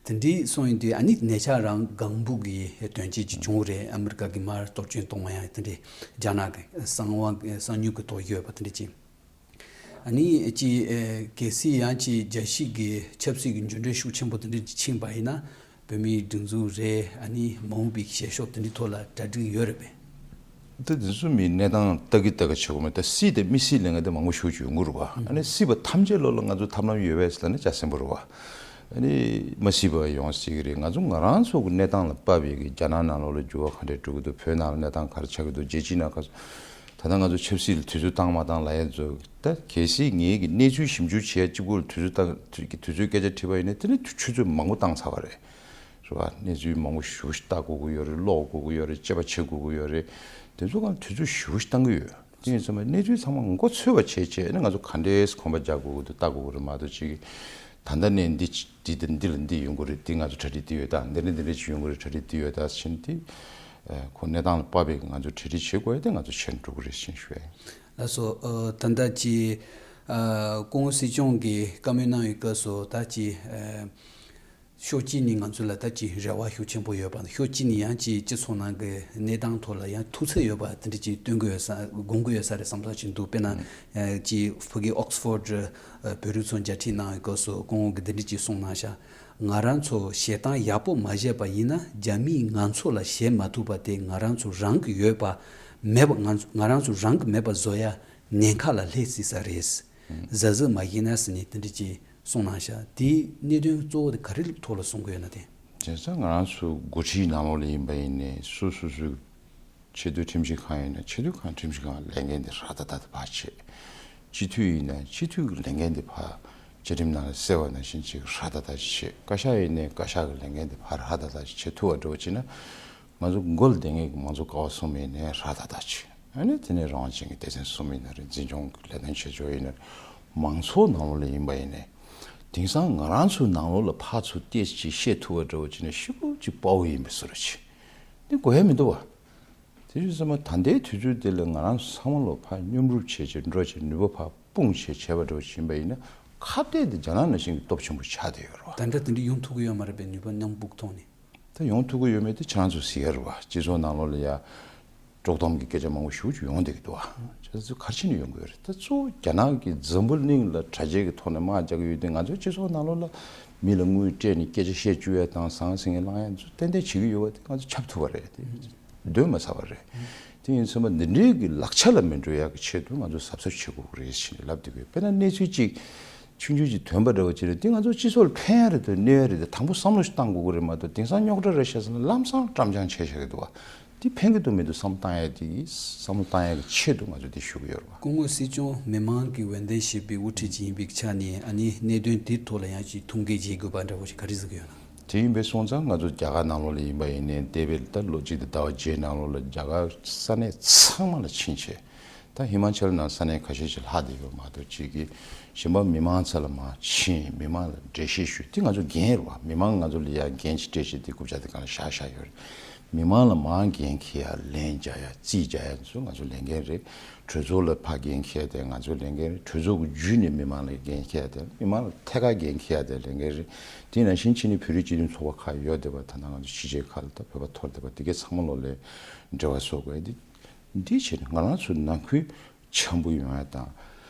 དེ་འདྲའི་སོང་ཡིན་དུས་ཨ་ནི་ཉེ་ཆར་རང་སྒང་སྦུག་གི་དོན་རྐྱེན་ཅིག་བྱུང་རེད། ཨ་མི་རི་ཀ་གི་མར་གཏོར་སྐྱོན་གཏོང་བ་ཡང་དེ་འདྲའི་རྒྱ་ནག་གི་གསང་བ་གསང་མྱུལ་གྱི་ཐོག་ཡོད་པ་དེ་འདྲ་ཅིག་ཨ་ནི་ཅིག་གལ་སྲིད་ཡང་ཅིག་རྒྱལ་སྤྱི་གི་ཆབ་སྲིད་ཀྱི་འགྱུར་འགྲོས་ཤུགས་ཆེན་པོ་དེ་འདྲ་ཅིག་ཕྱིན་པ་ཡིན་ན་བོད་མིའི་སྒྲིག་འཛུགས་རེད། ཨ་ནི་མ་འོངས་པའི་བྱེད་ཕྱོགས་དེ་འདྲའི་ཐོག་ལ་གྲ་སྒྲིག་ཡོད་རེད་པས། ད་དེ་ཚོ་མི་གནས་སྟངས་ལྟ་གི་ལྟ་གི་བྱེད་དགོས་མེད། ད་སྲིད་དང་མི་སྲིད་ལབ་མཁན་དེ་མང་པོ་ཞེ་པོ་ཅིག་ཡོང་གི་རེད་བ། ཨ་ནི་སྲིད་པ་ཐམས་ཅད་ལོག་ལ་ང་ཚོ་ཐབས་ལམ་ཡོད་པས་ཟེར་ལབ་ན་ཅག་ཟིན་པ་རེད་བ། ཨ་ནི་མ་སྲིད་པ་ཡོང་སྲིད་ཀྱི་རེད། ང་ཚོ་ང་རང་ཚོ་གི་གནས་སྟངས་ལ་དཔག་པའི་གི་རྒྱ་ནག་ནང་ལོགས་ལ་འགྱུར་བ་ག་འདྲས་འགྲོ་གི་འདུག་བོད་ནང་ལ་གནས་སྟངས་ག་རེ་ཆགས་ཀྱི་འདུག་རྒྱལ་སྤྱིའི་ནང་ག་ཚོད། ད་ལྟ་ང་ཚོ་ཆབ་སྲིད་ལ་དུས་ཚོད་བཏང་མ་བཏང་ལབ་ཡ་ཚོ་ད་གལ་སྲིད་ངེད་ཀྱི་གནས་ཚུལ་ཞིབ་འཇུག་བྱེད་ཡ་གཅིག་པུ་ལ་དུས་ཚོད་བཏང་དུས་ཚོད་སྐད་ཆ་དྲིས་པ་ཡིན་ན་དེ་ནི་ཆུ་ཚོད་མང་པོ་བཏང་ཚར་བ་རེད། རེད་བ། གནས་ཚུལ་མང་པོ་ཞེ་པོ་ཞིག་ལྟ་དགོས་ཀྱི་ཡོད་རེད། ཀློག་དགོས་ཀྱི་ཡོད་རེད། དཔྱད་པ་བྱེད་དགོས་ཀྱི་ཡོད་རེད། དེ་ཚོ་གང་དུས་ཚོད་ཞེ་པོ་ཞིག་བཏང་གི་ཡོད། དེ་ཡིན་ཙང་གནས་ཚུལ་ཚང་མ་མགོ་ཚོས་པ་བྱས་བྱས་ནས་ང་ཚོ་ག་འདྲས་གོམ་པ་རྒྱག་དགོས་ཀྱི་འདུག་ལྟ་དགོས་ཀྱི་རེད་མ་གཏོགས་ཅིག་ད་ལྟ་ནས་འདི་འདི་དང་འདི་ལ་འདི་ཡོང་གི་རེད། འདི་ང་ཚོ་གྲ་སྒྲིག་འདི་ཡོད་ད། འདི་འདྲ་འདི་འདྲ་ཅིག་ཡོང་གི་རེད། གྲ་སྒྲིག་འདི་ཡོད་ད་ཟེར་ནས་དེ་ཁོ་གནས་སྟངས་ལ་དཔག་པའི་ང་ཚོ་གྲ་སྒྲིག་བྱེད་དགོས་ཡ་དེ་ང་ཚོ་བྱས་ནས་འགྲོ་གི་རེད་ཟེར་ཞུ་ཡ་ཡིན། ལགས་སོ། ཨ་ད་ལྟ་ཅིག་ཨ་སྐུ་ངོ་སྲིད་སྐྱོང་གིས་བཀའ་མོལ་གནང་བའི་སྐབས་སུ་ད་ཅིག་ཨ། ཕྱོགས་གཅིག་ནས་ང་ཚོ་ལ་ད་ཅིག་རེ་བ་ཤུགས་ཆེན་པོ་ཡོད་པ་དང་། ཕྱོགས་གཅིག་ནས་ཡང་ཅིག་སྤྱི་ཚོགས་ནང་གི་གནས་སྟངས་ཐོག་ལ་ཡང་ཐུགས་འཚེར་ཡོད་པ་དེ་འདྲ་ཅིག་སྟོན་གྱི་ཡོད་ས་དགོངས་ཀྱི་ཡོད་ས་རེད་བསམ་བསམ་ཞིག་འདུག་དཔེར་ན་ཨ་ཅིག་ཕ་གི་Oxford བོད་རིགས་ཚོ་མཇལ་འཕྲད་གནང་བའི་སྐབས་སུ་སྐུ་ངོ་གིས་འདི་འདྲ་ཅིག་གསུངས་གནང་ཤག་ང་རང་ཚོ་བྱེད་སྟངས་ཡག་པོ་མ་བྱས་པ་ཡིན་ན་རྒྱ་མིས་ང་ཚོ་ལ་བྱེད་མ་ཐུབ་པ་དེ་ང་རང་ཚོ་རང་གི་ཡོད་པ་མེད་པ་ང་ང་རང་ཚོ་རང་གི་མེད་པ་བཟོ་ཡ་ཉེན་ཁ་ལ་སླེབས་སྲིད་ས་རེད། གཟབ་གཟབ་མ་བྱས་ན་ཟེར་ནས་དེ་འདྲ་ཅིག་གསུངས་གནང་ཤག་དེའི་གནད་དོན་གཙོ་བོ་དེ་ག་རེ་ཐོག་ལ་གསུང་གི་ཡོད་ན་དེ། བྱས་ཙང་ང་རང་ཚོ་འགོ་ཁྲིད་ནང་ལོགས་ལ་ཡིན་པ་ཡིན་ནའི་སོ་སོ་སོའི་ ཆེས་མཐོའི་ཁྲིམས་ཞིབ་ཁང་ཡིན་ན་ཆེས་མཐོའི་ཁང་ཁྲིམས་ཞིབ་ཁང་ལས་འགན་དེ་ར་ད་ད་དེ་ཕར་བྱེད། སྤྱི་འཐུས་ཡིན་ན་སྤྱི་འཐུས་ཀྱི་ལས་འགན་དེ་ཕར་བཅའ་ཁྲིམས་ནང་ལ་གསལ་བ་ནང་བཞིན་ཅིག་ར་ད་ད་བྱེད། བཀའ་ཤག་ཡིན་ནའི་བཀའ་ཤག་གི་ལས་འགན་དེ་ཕར་ར་ད་ད་བྱེད་ཐུབ་པ་འདྲ་བོ་བྱས་ན། ང་ཚོ་མགོ་ལ་བསྡད་མཁན་གྱི་མང་གཙོ་ཀ་བ་གསུམ་ཡིན་ནའི་ར་ད་ད་བྱེད། ཨ་ནི་དེ་ནས་རང་དབང་ཅན་གྱི་སྡེ་ཚན་གསུམ་ཡིན་ན་རེད། འཛིན་སྐྱོང་གི་ལས་དོན་བྱེད་ཕྱོགས་ཡིན་ན་རེད། མང་ཚོགས་ནང་ལོགས་ལ་ཡིན་པ་ཡིན་ནའི། དེང་སང་ང་རང་ཚོའི་ནང་ལོགས་ལ་ཕར་ཚུར་བལྟས་ཅིག་བཤད་ཐུབ་པ་འདྲ་བོ་བྱས་ན་ཤུགས་ཅིག་དཔའ་བོ་ཡིན་པའི་བཟོ་འདྲ་ཅིག་འདི་དགོས་ཡ་མི་འདུག་བ། དེ་བཞིན་ཚང་མ་ད་ལྟའི་དུས་ཚོད་འདི་ལ་ང་རང་ཚང་མ་ལོ་ཕར་མཉམ་རུབ་བྱས་བྱས་འགྲོ་བྱས་ནུས་པ་ཕར་སྤུངས་བྱས་བྱས་པ་འདྲ་བོ་ཡིན་པ་ཡིན་ན་ཁ་གཏད་དེ་རྒྱ་ནག་ནང་བཞིན་གྱི་སྟོབས་ཆེན་པོ་ཆགས་བསྡད་ཡོད་རེད་བ། ད་ལྟ་དེ་འདྲ་ཡོང་ཐུབ་ཀྱི་ཡོད་མ་རེད་པས། ནུས་པ་མཉམ་སྤུངས་ཐོག་ནས། ད་ཡོང་ཐུབ་ཀྱི་ཡོད་མེད་དེ་ཁྱེད་རང་ཚོ་གཟིགས་ཡ་རེད་བ། སྤྱི་ཚོགས་ནང་ལོགས་ལ་ཡ་དཀྲོག་གཏམ་གྱི་སྐད་ཆ་མང་པོ་ཞེ་པོ་ཅིག་ཡོང་བསྡད་ཀྱི་འདུག་བ། ཁྱེད་ཚོ་ག་རེ་བྱས་ནས་ཡོང་གི་ཡོད་རེད། ད་གཙོ་བོ་རྒྱ་ནག་གིས་འཛམ་བུ་གླིང་ལ་དྲ་རྒྱའི་གི་ཐོག་ནས་དམག་རྒྱག་གི་ཡོད་དུས་ང་ཚོའི་སྤྱི་ཚོགས་ནང་ལོགས་ལ་མི་ལ་དངུལ་སྤྲད་ནས་སྐད་ཆ་བཤད་བཅུག་ཡ་དང་ཟང་ཟིང་གི་བསླང་ཡ་ཚོ་ཏན་ཏན་བྱེད་ཀྱི་ཡོད་པ་དེ་ང་ཚོ་ཁྱབ་ཐུབ་པ་རེད་དེ། འདོན་མ་ཚར་བ་རེད། དེ་ཡིན་ཚང་མ་འདི་འདྲའི་གི་ལག་ཆ་ལ་མི་འགྲོ་ཡག་གི་ཆེད་དུ་ང་ཚོ་གཟབ་གཟབ་བྱེད་དགོས་ཀྱི་རེད་ཞེས་ནས་ལབ་བསྡད་ཀྱི་ཡོད། དཔེར་ན་གནས་ཚུལ་གཅིག་ཆུང་ཆུང་ཅིག་ཐོན་པ་འདྲ་བོ་ཅིག་རེད། དེ་ང་ཚོ་སྤྱི་ཚོགས་ལ་ཕན་ཡག་རེད་དང་གནོད་ཡག་རེད་དེ་དང་པོ་བསམ་བློ་ཞིག་བཏང་དགོས་ཀྱི་རེད་མ་གཏོགས་དེང་སང་རྙོག་དྲ་རེད་ཤག་ཟེར་ན་ལམ་སང་བཀྲམ་སྦྱང་བྱས་བཞག་གི་འདུག་བ། དེ་ཕན་གྱི་འདུག་མི་འདུག་བསམ་བློ་བཏང་ཡག་དེ་བསམ་བློ་བཏང་ཡག་གི་ཆེད་དུ་ང་ཚོ་དེ་ཞུ་གི་ཡོད་རེད་བ། སྐུ་ངོ་སྲིད་སྐྱོང་མི་མང་གི་འོས་འདེམས་བྱས་པའི་དབུ་ཁྲིད་ཅིག་ཡིན་པའི་ཆ་ནས་ཨ་ནི་གནད་དོན་དེའི་ཐོག་ལ་ཡང་ཅིག་ཐུགས་འགན་བཞེས་དགོས་པ་འདྲ་བོ་ཞིག་ག་རེ་གཟིགས་ཀྱི་ཡོད་ན། དེ་ཡིན་པའི་སོང་ཙང་ང་ཚོ་རྒྱ་གར་ནང་ལོགས་ལ་ཡིན་པ་ཡིན་ནའི་འདས་པའི་ད་ལོ་གཅིག་དང་ཟླ་བ་བརྒྱད་ནང་ལོགས་ལ་རྒྱ་གར་ས་གནས་ཚང་མ་ལ་ཕྱིན་བྱས། ད་ཧི་མ་ཅལ་ནང་ས་གནས་ཁ་ཤས་ཤིག་ལྷག་བསྡད་ཡོད་མ་གཏོགས་གཅིག་གིས་གཞན་པ་མི་མང་ཚོ་ལ་མར་ཕྱིན་མི་མང་ལ་འགྲེལ་བཤད་ཞུས་དེ་ང་ཚོ་འགན་རེད་བ། མི་མང་ང་ཚོ་ལ་ཡ་འགན་ཅིག་སྤྲད་བྱས་དེ་རྐུབ་བཀྱག་དེ་སྒང་ལ་བཞག་བཞག་ཡོད་རེད། མི་མང་ལ་མར་འགན་འཁྱེར་ཡ་ལན་རྒྱག་ཡ་རྩིས་རྒྱག་ཡ་ཚོ་ང་ཚོ་ལས་འགན་རེད། གྲོས་ཚོགས་ལ་ཕར་འགན་འཁྱེར་ཡ་དེ་ང་ཚོ་ལས་འགན་རེད། གྲོས་ཚོགས་ཀྱི་བརྒྱུད་ནས་མི་མང་ལ་འགན་འཁྱེར་ཡ་དེ་མི་མང་ལ་ཐད་ཀར་འགན་འཁྱེར་ཡ་དེ་ལས་འགན་རེད། དེ་ནང་བཞིན་ཕྱི་ནས་བོད་རིགས་སྤྱི་མཐུན་ཚོགས་པ་ཁག་ཡོད་བསྡད་པ་ད་ལྟ་ང་ཚོ་ཕྱི་རྒྱལ་ཁག་ལ་ད་བོད་པ་འཐོར་བསྡད་པ་དེ་གའི་ཚང་མ་ལོག་ལ་འབྲེལ་བ་བཟོ་དགོས་ཡ་དེ། འདི་བྱས་ནས་ང་རང་ཚོའི་ནང་ཁུལ་འཆམ་པོ་ཡོང་ཡ་དང་།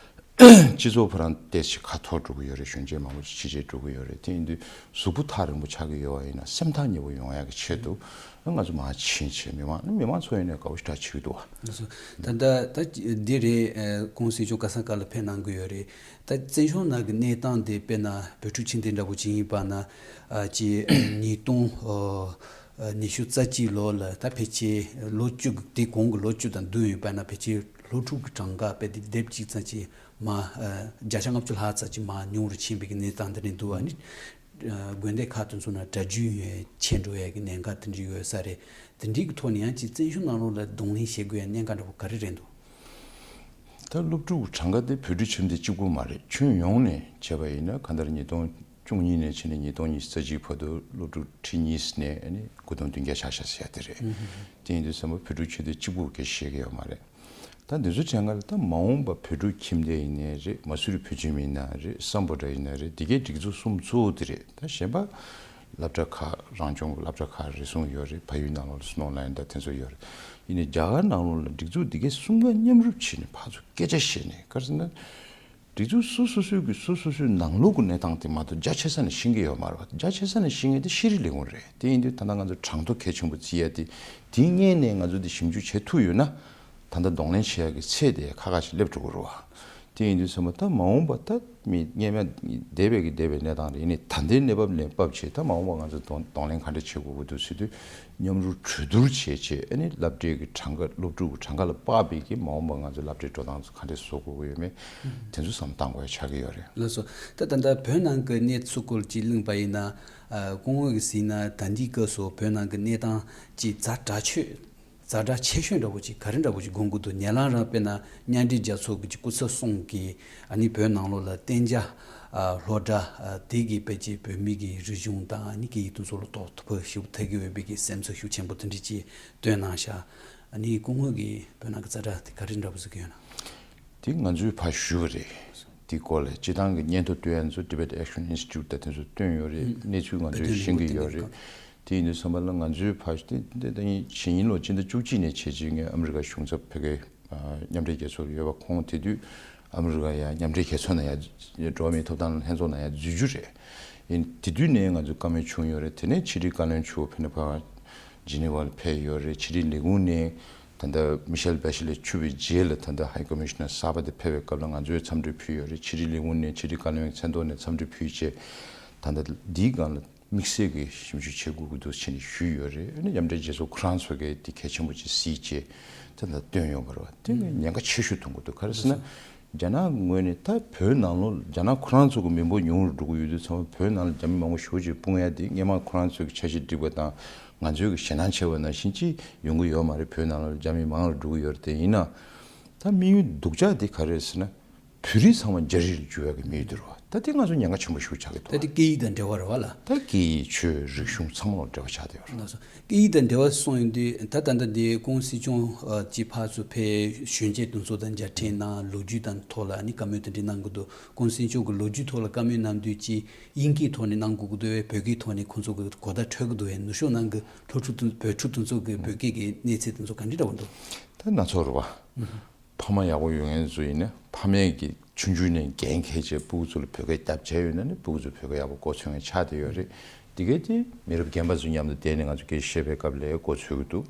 སྤྱི་ཚོགས་ཕོ་བྲང་ཏོག་ཙམ་ཁ་འཐོར་འགྲོ་གི་ཡོད་རེད། གཞོན་སྐྱེས་མང་པོ་ཕྱི་རྒྱལ་འགྲོ་གི་ཡོད་རེད། དེ་ཡིན་དུས་གཟུགས་པོ་ཐག་རིང་པོ་ཆགས་ཀྱི་ཡོད་པ་ཡིན་ན་སེམས་ཐག་ཉེ་པོ་ཡོང་ཡ་གི་ཆེད་དུ་ང་ཚོ་མར་ཕྱིན་བྱས་མི་མང་མི་མང་ཚོ་ཡིན་ནའི་དགའ་པོ་ཞེ་དྲག་བྱེད་ཀྱི་འདུག་བ། ལགས་སོ། ད་ལྟ་ད་འདི་རེད། ཨ་སྐུ་ངོ་སྲིད་སྐྱོང་ག་ས་ག་ལ་ཕེབས་གནང་གི་ཡོད་རེད། ད་བཙན་བྱོལ་ནང་གི་གནས་སྟངས་དེ་དཔེར་ན་བོད་ཕྲུག་ཁྱིམ་སྡེ་འདྲ་པོ་ཅིག་ཡིན་པ་ན་ཨ་ཅེ་ཉིས་སྟོང་ཨ་ཉི་ཤུ་རྩ་གཅིག་ལོ་ལ་ད་ཕལ་ཆེར་ལོ་བཅུ་གི་དེ་གོང་གི་ལོ་བཅུ་དང་བདུན་ཡོད་པ་ན་ཕལ་ཆེར་སློབ་ཕྲུག་གི་གྲངས་ཀ་དཔེ་དེབ་དེབ་གཅིག་ཙམ་ཅིག་མ་ཨ་བརྒྱ་ཆ་ལྔ་བཅུ་ལྷག་ཙམ་ཅིག་མ་ཉུང་རུ་ཕྱིན་པའི་གི་གནས་སྟངས་འདི་རེད་འདུག་བ། ནི་ཨ་དགོན་སྡེ་ཁག་དེ་ཚོ་ན་གྲྭ་རྒྱུན་ཆད་འགྲོ་ཡ་གི་གནད་འགག་དེ་འདྲ་ཡོད་ས་རེད། དེ་འདྲའི་གི་ཐོག་ནས་ཡང་ཅིག་བཙན་བྱོལ་ནང་ལོགས་ལ་གདོང་ལེན་བྱེད་དགོས་ཡ་གནད་འགག་འདྲ་པོ་ག་རེ་རེད་འདུག་ད་སློབ་ཕྲུག་གྲངས་ཀ་དེ་བོད་ཕྲུག་ཁྱིམ་སྡེ་གཅིག་པུ་མ་རེད། ཁྱོན་ཡོངས་ནས་བྱས་པ་ཡིན་ན་གང་ལྟར་ཉིས་སྟོང་བཅུ་གཉིས་ནས་ཕྱིན་ནས་ཉིས་སྟོང་ཉི་ཤུ་རྩ་གཅིག་བར་དུ་སློབ་ཕྲུག་ཁྲི་གཉིས་ནས་ཨ་ནི་དགུ་སྟོང་བདུན་བརྒྱ་ཆ་བཞག་ཟེར་ཡ་དེ་རེད། དེ་ཡིན་དུས་ཙམ་པ་བོད་ཕྲུག་ཁྱིམ་སྡེ་གཅིག་པུ་སྐད་ཆ་བཤད་ཀྱི་ཡོད་མ་རེད། ད་འདི་ཚོ་བྱས་ང་ལ་ད་མ་འོངས་པ་བོད་ཕྲུག་ཁྱིམ་སྡེ་ཡིན་ནའི་རེད། མ་སུ་རི་བོད་ཁྱིམ་ཡིན་ན་རེད། སམ་བྷོ་ཊ་ཡིན་ན་རེད། འདི་གའི་སྒྲིག་འཛུགས་གསུམ་གཙོ་བོ་དེ་རེད། ད་གཞན་པ་སློབ་གྲྭ་ཁག་རང་སྐྱོང་གི་སློབ་གྲྭ་ཁག་རེ་ཟུང་ཡོད་རེད། ཕ་ཡུལ་ནང་ལོགས་ལ་སྣོན་ལ་ཡིན་ད་དེ་ཚོ་ཡོད་རེད། ཡིན་ནའི་རྒྱ་གར་ནང་ལོགས་ལ་སྒྲིག་འཛུགས་འདི་གའི་གསུམ་ཀ་མཉམ་རུབ་བྱས་ནས་ཕར་ཚུར་སྐད་ཆ་བཤད་ནས་ག་རེ་ཟེར་ན། སྒྲིག་འཛུགས་སོ་སོ་སོའི་གི་སོ་སོ་སོའི་ནང་ལོགས་ཀྱི་གནས་སྟངས་དེ་མ་གཏོགས་རྒྱ་ཆེ་ས་ནས་ཤེས་ཀྱི་ཡོད་མ་རེད་བ། རྒྱ་ཆེ་ས་ནས་ཤེས་མཁན་དེ་ཤེས་རིག་ལས་ཁུངས་རེད། དེ་ཡིན་དུས་ད་ལྟ་ང་ཚོ་གྲངས་ཐོ་གལ་ཆེན་པོ་བརྩི་ཡ་དེ་དེའི་སྔོན་ནས་ང་ཚོ་དེ་ཞིབ་འཇུག་བྱེད་ཐུབ་ཡོད་ན་ད་ལྟ་གདོང་ལེན་བྱེད་ཡ་གི་ཚད་དེ་ཁ་ཁ་ཞིག་སླེབས་འགྲོ་གི་རེད་བ། དེ་ཡིན་དུས་ཚང་མ་ད་མ་འོངས་པ་ད་མི་སྔོན་མ་འདས་པའི་གི་འདས་པའི་གནས་སྟངས་རེད། ཡིན་ནའི་ད་ལྟའི་གནས་བབ་ལ་བབ་བྱས་ད་མ་འོངས་པ་ང་ཚོ་གདོང་གདོང་ལེན་ག་འདྲ་བྱེད་དགོས་ཀྱི་འདུག་ཟེར་དུས། མཉམ་རུབ་གྲོས་བསྡུར་བྱས་བྱས་ཨ་ནི་སློབ་གྲྭའི་གི་གྲངས་ཀ་སློབ་ཕྲུག་གི་གྲངས་ཀ་ལ་དཔག་པའི་གི་མ་འོངས་པ་ང་ཚོའི་སློབ་གྲྭའི་འགྲོ་སྟངས་ཚོ་ག་འདྲས་བཟོ་དགོས་ཀྱི་ཡོད་མེད་དེ་ཚོ་བསམ་བློ་གཏང་དགོས་ཡ་ཆགས་ཀྱི་ཡོད་རེད། ལགས་སོ། ད་ད་ལྟ་བོད་ནང་གི་གནས་ཚུལ་སྐོར་ཅིག་གླེང་པ་ཡིན་ན་ཨ་སྐུ་ངོ་གིས་གཟིགས་ན་ད་ལྟའི་སྐབས་སུ་བོད་ནང་གི་གནས་སྟངས་ཅིག་ཛ་དྲག་ཤོས་ཛ་དྲག་ཆེ་ཤོས་འདྲ་བོ་ཅིག་ག་རེ་འདྲ་བོ་ཅིག་དགོངས་ཀྱི་འདུག་ཉེ་ལམ་རང་དཔེར་ན་མཉམ་འབྲེལ་རྒྱལ་ཚོགས་ཀྱི་སྐུ་ཚབ་གསུམ་གྱིས་ཨ་ནི་བོད་ནང་ལོགས་ལ་གཏན་འཇགས་ཨ་སློབ་གྲྭ་ཨ་དེ་གི་དཔེ་ཆའི་བོད་མི་གི་རིག་གཞུང་དང་ཨ་ནི་སྐད་ཡིག་དེ་ཚོ་ལ་རྟོག་ཐུབ་པ་ཞིག་ཐེབས་ཀྱི་ཡོད་པའི་གི་སེམས་ཚོར་ཤུགས་ཆེན་པོ་དེ་འདྲ་ཅིག་བཏོན་གནང་ཤག་ཨ་ནི་སྐུ་ངོ་གིས་བོད་ནང་གི་ཛ་དྲག་དེ་ག་རེ་འདྲ་བོ་གཟིགས་ཀྱི་ཡོད་ན། དེ་ང་ཚོས་ཕར་ཞུས་པ་རེད། དེའི་སྐོར་ལ་སྤྱི་བཏང་གི་སྙན་ཐོ་སྟོན་ཡ་ཚོ་Tibet Action Institute་དང་དེ་ཚོ་བཏོན་ཡོད་རེད། ཨུ། གནས་ཚུལ་ང་ཚོས་བོད་དོན་ཤེས་ཀྱི་ལས་ཡོད་རེད། ཁུངས་དེ་འདྲ་དེ་ཡིན་དུས་ཙམ་པ་ལ་ང་ཚོས་ཕར་དེ་དེ་ད་ཡིན་ཕྱི་ཉིན་ལོ་ཕྱི་ཟླ་བཅུ་གཅིག་ནས་བྱས་རྗེས་ངས་ཨ་མི་རི་ཀ་གཞུང་ཚབ་བོད་སྐད་མཉམ་འབྲེལ་རྒྱལ་ཚོགས་ལ་ཡོད་པ། ཁོང་དེ་དུས་ཨ་མི་རི་ཀ་ཡ་མཉམ་འབྲེལ་རྒྱལ་ཚོགས་ནང་ཡ་འགྲོ་བ་མིའི་ཐོབ་ཐང་ལྷན་ཚོགས་ནང་ཡ་འཛུལ་རྒྱུ་རེད། ཡིན་དེ་དུས་ནས་ང་ཚོ་བཀའ་མོལ་བྱུང་ཡོད་རེད། དེ་ནས་ཕྱི་དྲིལ་བཀའ་བློན་མཆོག་ཕེ་ནེ་ཕ་ཇི་ནི་ཝ་ལ་ཕེབས་ཡོད་རེད། ཕྱི་དྲིལ་ལས་ཁུངས་ནས་ད་ལྟ་མི་ཤེལ་བྷེ་ཤི་ལེ་ཆུད་པའི་རྗེས་ལ་ད་ལྟ་High Commissioner་གསར་པ་དེ་ཕེབས་པའི་སྐབས་ལ་ང་ཚོས་འཚམས་འདྲི་ཕུལ་ཡོད་རེད། ཕྱི་དྲིལ་ལས་ཁུངས་ནས་ཕྱི་དྲིལ་བཀའ་བློན་མཚན་ཐོག་ནས་འཚམས་འདྲི་ཕུལ་བྱས་ད་ལྟ་འདིའི་སྒང་ལ། དམིགས་བསལ་གྱི་ཞིབ་འཇུག་བྱེད་དགོས་ཀྱི་འདུག་ཟེར་ནས་ཞུས་ཡོད་རེད། ཨ་ནི་མཉམ་འབྲེལ་རྒྱལ་ཚོགས་ཁོ་རང་ཚོ་གིས་དེ་གལ་ཆེན་པོ་ཅིག་གཟིགས་བྱས་དེ་ལ་བཏོན་ཡོང་བ་རེད་བ། དེ་ངས་ཉེན་ཁ་ཆེ་ཤོས་མཐོང་གི་འདུག་ག་རེ་ཟེར་ན། རྒྱ་ནག་ངོས་ནས་ད་བོད་ནང་ལོགས་རྒྱ་ནག་ཁོ་རང་ཚོ་གི་མི་འབོར་ཉུང་རུ་འགྲོ་གི་ཡོད་དུས་ཙམ་པ་བོད་ནང་ལ་རྒྱ་མི་མང་པོ་ཞེ་པོ་ཅིག་སྤུངས་ཡ་དེ་སྔོན་མ་ཁོ་རང་ཚོས་ཀྱི་འཆར་གཞི་བསྒྲིགས་པ་དང་ང་ཚོས་ཀྱི་ཞེད་སྣང་བྱས་པ་ནང་བཞིན་ཅིག་ཡོང་གི་ཡོད་མ་རེད། བོད་ནང་ལ་རྒྱ་མི་མང་རུ་འགྲོ་གི་ཡོད་རེད། དེ་ཡིན་ན་ད་དམིགས་ཡུལ་སྡུག་ཅག་དེ་ག་རེ་རེད་ཟེར་ན། བོད་རིགས་ཚང་མ་རྒྱ་རིགས་ལ་འགྱུར་ཡག་གི་དམིགས་ཡུལ་དེ་རེད་བ། ད་དེ་ང་ཚོ་ཉེན་ཁ་ཆེན་པོ་ཞེ་པོ་ཆགས་ཀྱི་འདུག་ད་དེ་སྐད་ཡིག་དང་འབྲེལ་བ་རེད་བ་ལ། ད་སྐད་ཡིག་ཆོས་རིག་གཞུང་ཚང་མ་ལ་འབྲེལ་བ་ཆགས་བསྡད་ཡོད་རེད། ལགས་སོ། སྐད་ཡིག་དང་འབྲེལ་བ་སོང་ཡོང་དུས་ད་ད་ལྟ་འདི་ཀུང་སི་སྐྱོང་ཨ་ཅིག་ཕར་ཚུར་ཕེབས་གཞོན་སྐྱེས་དེ་ཚོ་དང་མཇལ་འཕྲད་གནང་། ལོ་རྒྱུས་དང་ཐོག་ལ་ཨ་ནི་བཀའ་མོལ་དེ་འདྲ་གནང་གི་འདུག་ཀུང་སི་སྐྱོང་གི་ལོ་རྒྱུས་ཐོག་ལ་བཀའ་མོལ་གནང་དུས་ཅིག་དབྱིན་སྐད་ཐོག་ནས་གནང་དགོས་ཀྱི་འདུག་བས། བོད་སྐད་ཐོག་ནས་ཁོང་ཚོ་གི་གོ་བརྡ་འཕྲོད་ཀྱི་འདུག་བས། ནུབ་ཕྱོགས་ནང་གི་སློབ་ཕྲུག་དང་བོད་ཕྲུག་དེ་ཚོ་གི་བོད་སྐད་ཀྱི་གནས་ཚད་དེ་ཚོ་ག་འདྲ་འདྲ་བོ་འདུག་ད་སྣ་ཚོགས་རེད་བ། ཕ་མ་ཡག་པོ་ཡོད་མཁན་ཚོ་ཡིན་ན་ཕ་མས་ཀྱི་ཆུང་ཆུང་ནས་འགན་འཁྱེར་བྱས་སྤུ་གུ་ཚོ་ལ་བོད་སྐད་བརྒྱབ་བྱས་ཡོད་ན་ནི་སྤུ་གུ་ཚོ་བོད་སྐད་ཡག་པོ་གོ་ཚོད་མཁན་ཆགས་བསྡད་ཡོད་རེད། དེ་གས་དེ་མི་རབས་རྒན་པ་ཚོ་མཉམ་དུ་བསྡད་ནས་ང་ཚོ་སྐད་ཆ་བཤད་པའི་སྐབས་ལ་གོ་ཚོད་ཀྱི་འདུག་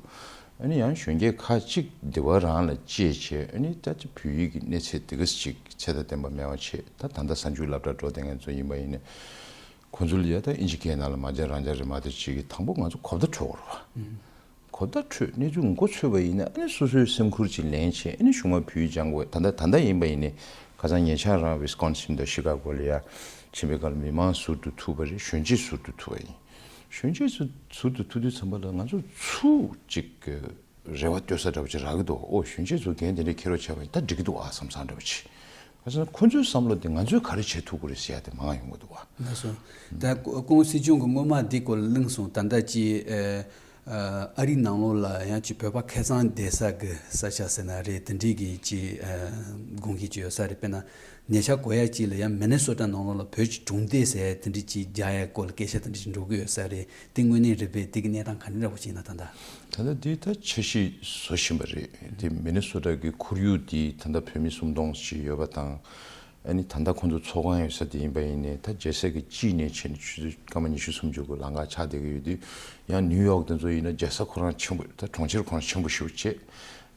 ཨ་ནི་ཡང་གཞོན་སྐྱེས་ཁག་ཅིག་འདི་བ་རང་ལ་གཅེས་བྱས་ཨ་ནི་ད་ཅི་བོད་ཡིག་གི་གནས་ཚད་དེ་གས་ཅིག་ཚད་དང་ལྡན་པ་མེད་པ་བྱས། ད་ད་ལྟ་གཟའ་མཇུག་སློབ་གྲྭ་འགྲོ་བསྡད་མཁན་ཚོ་ཡིན་པ་ཡིན་ན་ཁོ་ཚོ་ལ་ཡ་ད་ཨིན་ཇི་སྐད་ནང་ལ་མ་བྱན་རང་བྱན་རེད་མ་གཏོགས་ཅིག་གི་དང་པོ་ང་ཚོ་གོ་བརྡ་འཕྲོད་དགོས་རེད་བ། གོ་བརྡ་འཕྲོད། གནས་ཚུལ་མགོ་ཚོས་པ་ཡིན་ན་ཨ་ནི་སོ་སོའི་སེམས་ཁུར་ཅིག་ལེན་བྱས་ཨ་ནི་གཞུག་མ་བོད་ཡིག་སྦྱང་དགོས། ད་ལྟ་ད་ལྟ་ཡིན་པ་ཡིན་ནའི་ཁ་སང་ཉེ་ཆར་རང་ཝི་སི་ཀོན་སིན་དང་ཤི་ཀ་གོ་ལ་ཡ་ཕྱིན་པའི་སྐབས་ལ་མི་མང་ཟུར་དུ་ཐུག་པ་རེད། གཞོན་སྐྱེས་ཟུར་དུ་ཐུག་པ་ཡིན། གཞོན་སྐྱེས་ཚོ་ཟུར་དུ་ཐུག་དུས་ཙམ་པ་ལ་ང་ཚོ་ཚུར་ཅིག་གི་རེ་བ་གཏོད་ས་འདྲ་པོ་ཅིག་རག་གི་འདུག་ཨོ་གཞོན་སྐྱེས་ཚོ་འགན་དེ་འདྲ་འཁྱེར་རོགས་བྱས་པ་ཡིན་ད་འགྲིག་གི་འདུག་ཨ་བསམ་བསམ་འདྲ་པོ་ཅིག་ག་ཟེར་ན་ཁོ་ཚོའི་བསམ་བློ་དེ་ང་ཚོས་ག་རེ་བྱེད་ཐུབ་ཀྱི་རེད་ཟེར་ཡ་དེ་མང་ཡོང་གི་འདུག་བ། ལགས་སོ། ད་ཀུང་སི་སྐྱོང་གི་སྔོན་མ་འདི་སྐོར་ལ་གླེང་སོང་། ད་ལྟ་ཅི་ཨ་ཨ་རི་ནང་ལོགས་ལ་ཡང་ཅི་བོད་པ་ཁ་ཚང་བསྡད་ས་གི་ས་ཆ་ཟེར་ན་རེད། དེ་འདྲའི་གི་ཅི་ཨ་དགོངས་གཞི་ཅི་ཡོད་ས་རེད། དཔེར་ན་ཉེ་ཆར་གོ་ཡ་ཅིག་ལ་ཡང་མི་ནི་སོ་ཊ་ནང་ལོགས་ལ་བོད་ཀྱི་གྲོང་སྡེ་ཟེར་ཡ་དེ་འདྲའི་ཅི་རྒྱག་ཡ་སྐོར་ལ་སྐད་ཆ་དེ་འདྲ་ཅིག་འགྲོ་གི་ཡོད་ས་རེད། དེ་དངོས་གནས་རེད་པས། དེ་གི་གནས་སྟངས་ག་འདྲ་འདྲ་པོ་ཅིག་ཡིན་ན་ད་ལྟ། ད་ལྟ་འདི་ད་འཆར་གཞི་བཟོ་བཞིན་པ་རེད། དེ་མི་ནི་སོ་ཊ་གི་ཁོར་ཡུག་འདི་ད་ལྟ་བོད་མི་སུམ་སྟོང་ཅིག་ཡོད་པ་དང་། ཨ་ནི་ད་ལྟ་ཁོང་ཚོ་ཚོགས་ཁང་ཡོད་ས་དེ་ཡིན་པ་ཡིན་ནའི་ད་རྒྱལ་ས་གི་དཀྱིལ་ནས་ཕྱིན་ཆུ་ཚོད་སྐར་མ་ཉི་ཤུ་སུམ་ཅུ་གི་ལམ་ཁ་ཆགས་བསྡད་ཀྱི་ཡོད་དུས་ཡང་ནིའུ་ཡོག་དེ་ཚོ་ཡིན་ན་རྒྱལ་ས་ཁོ་རང་ཆེན་པོ་ད་གྲོང་ཁྱེར་ཁོ་རང་ཆེན་པོ་ཞེ་པོ་བྱས།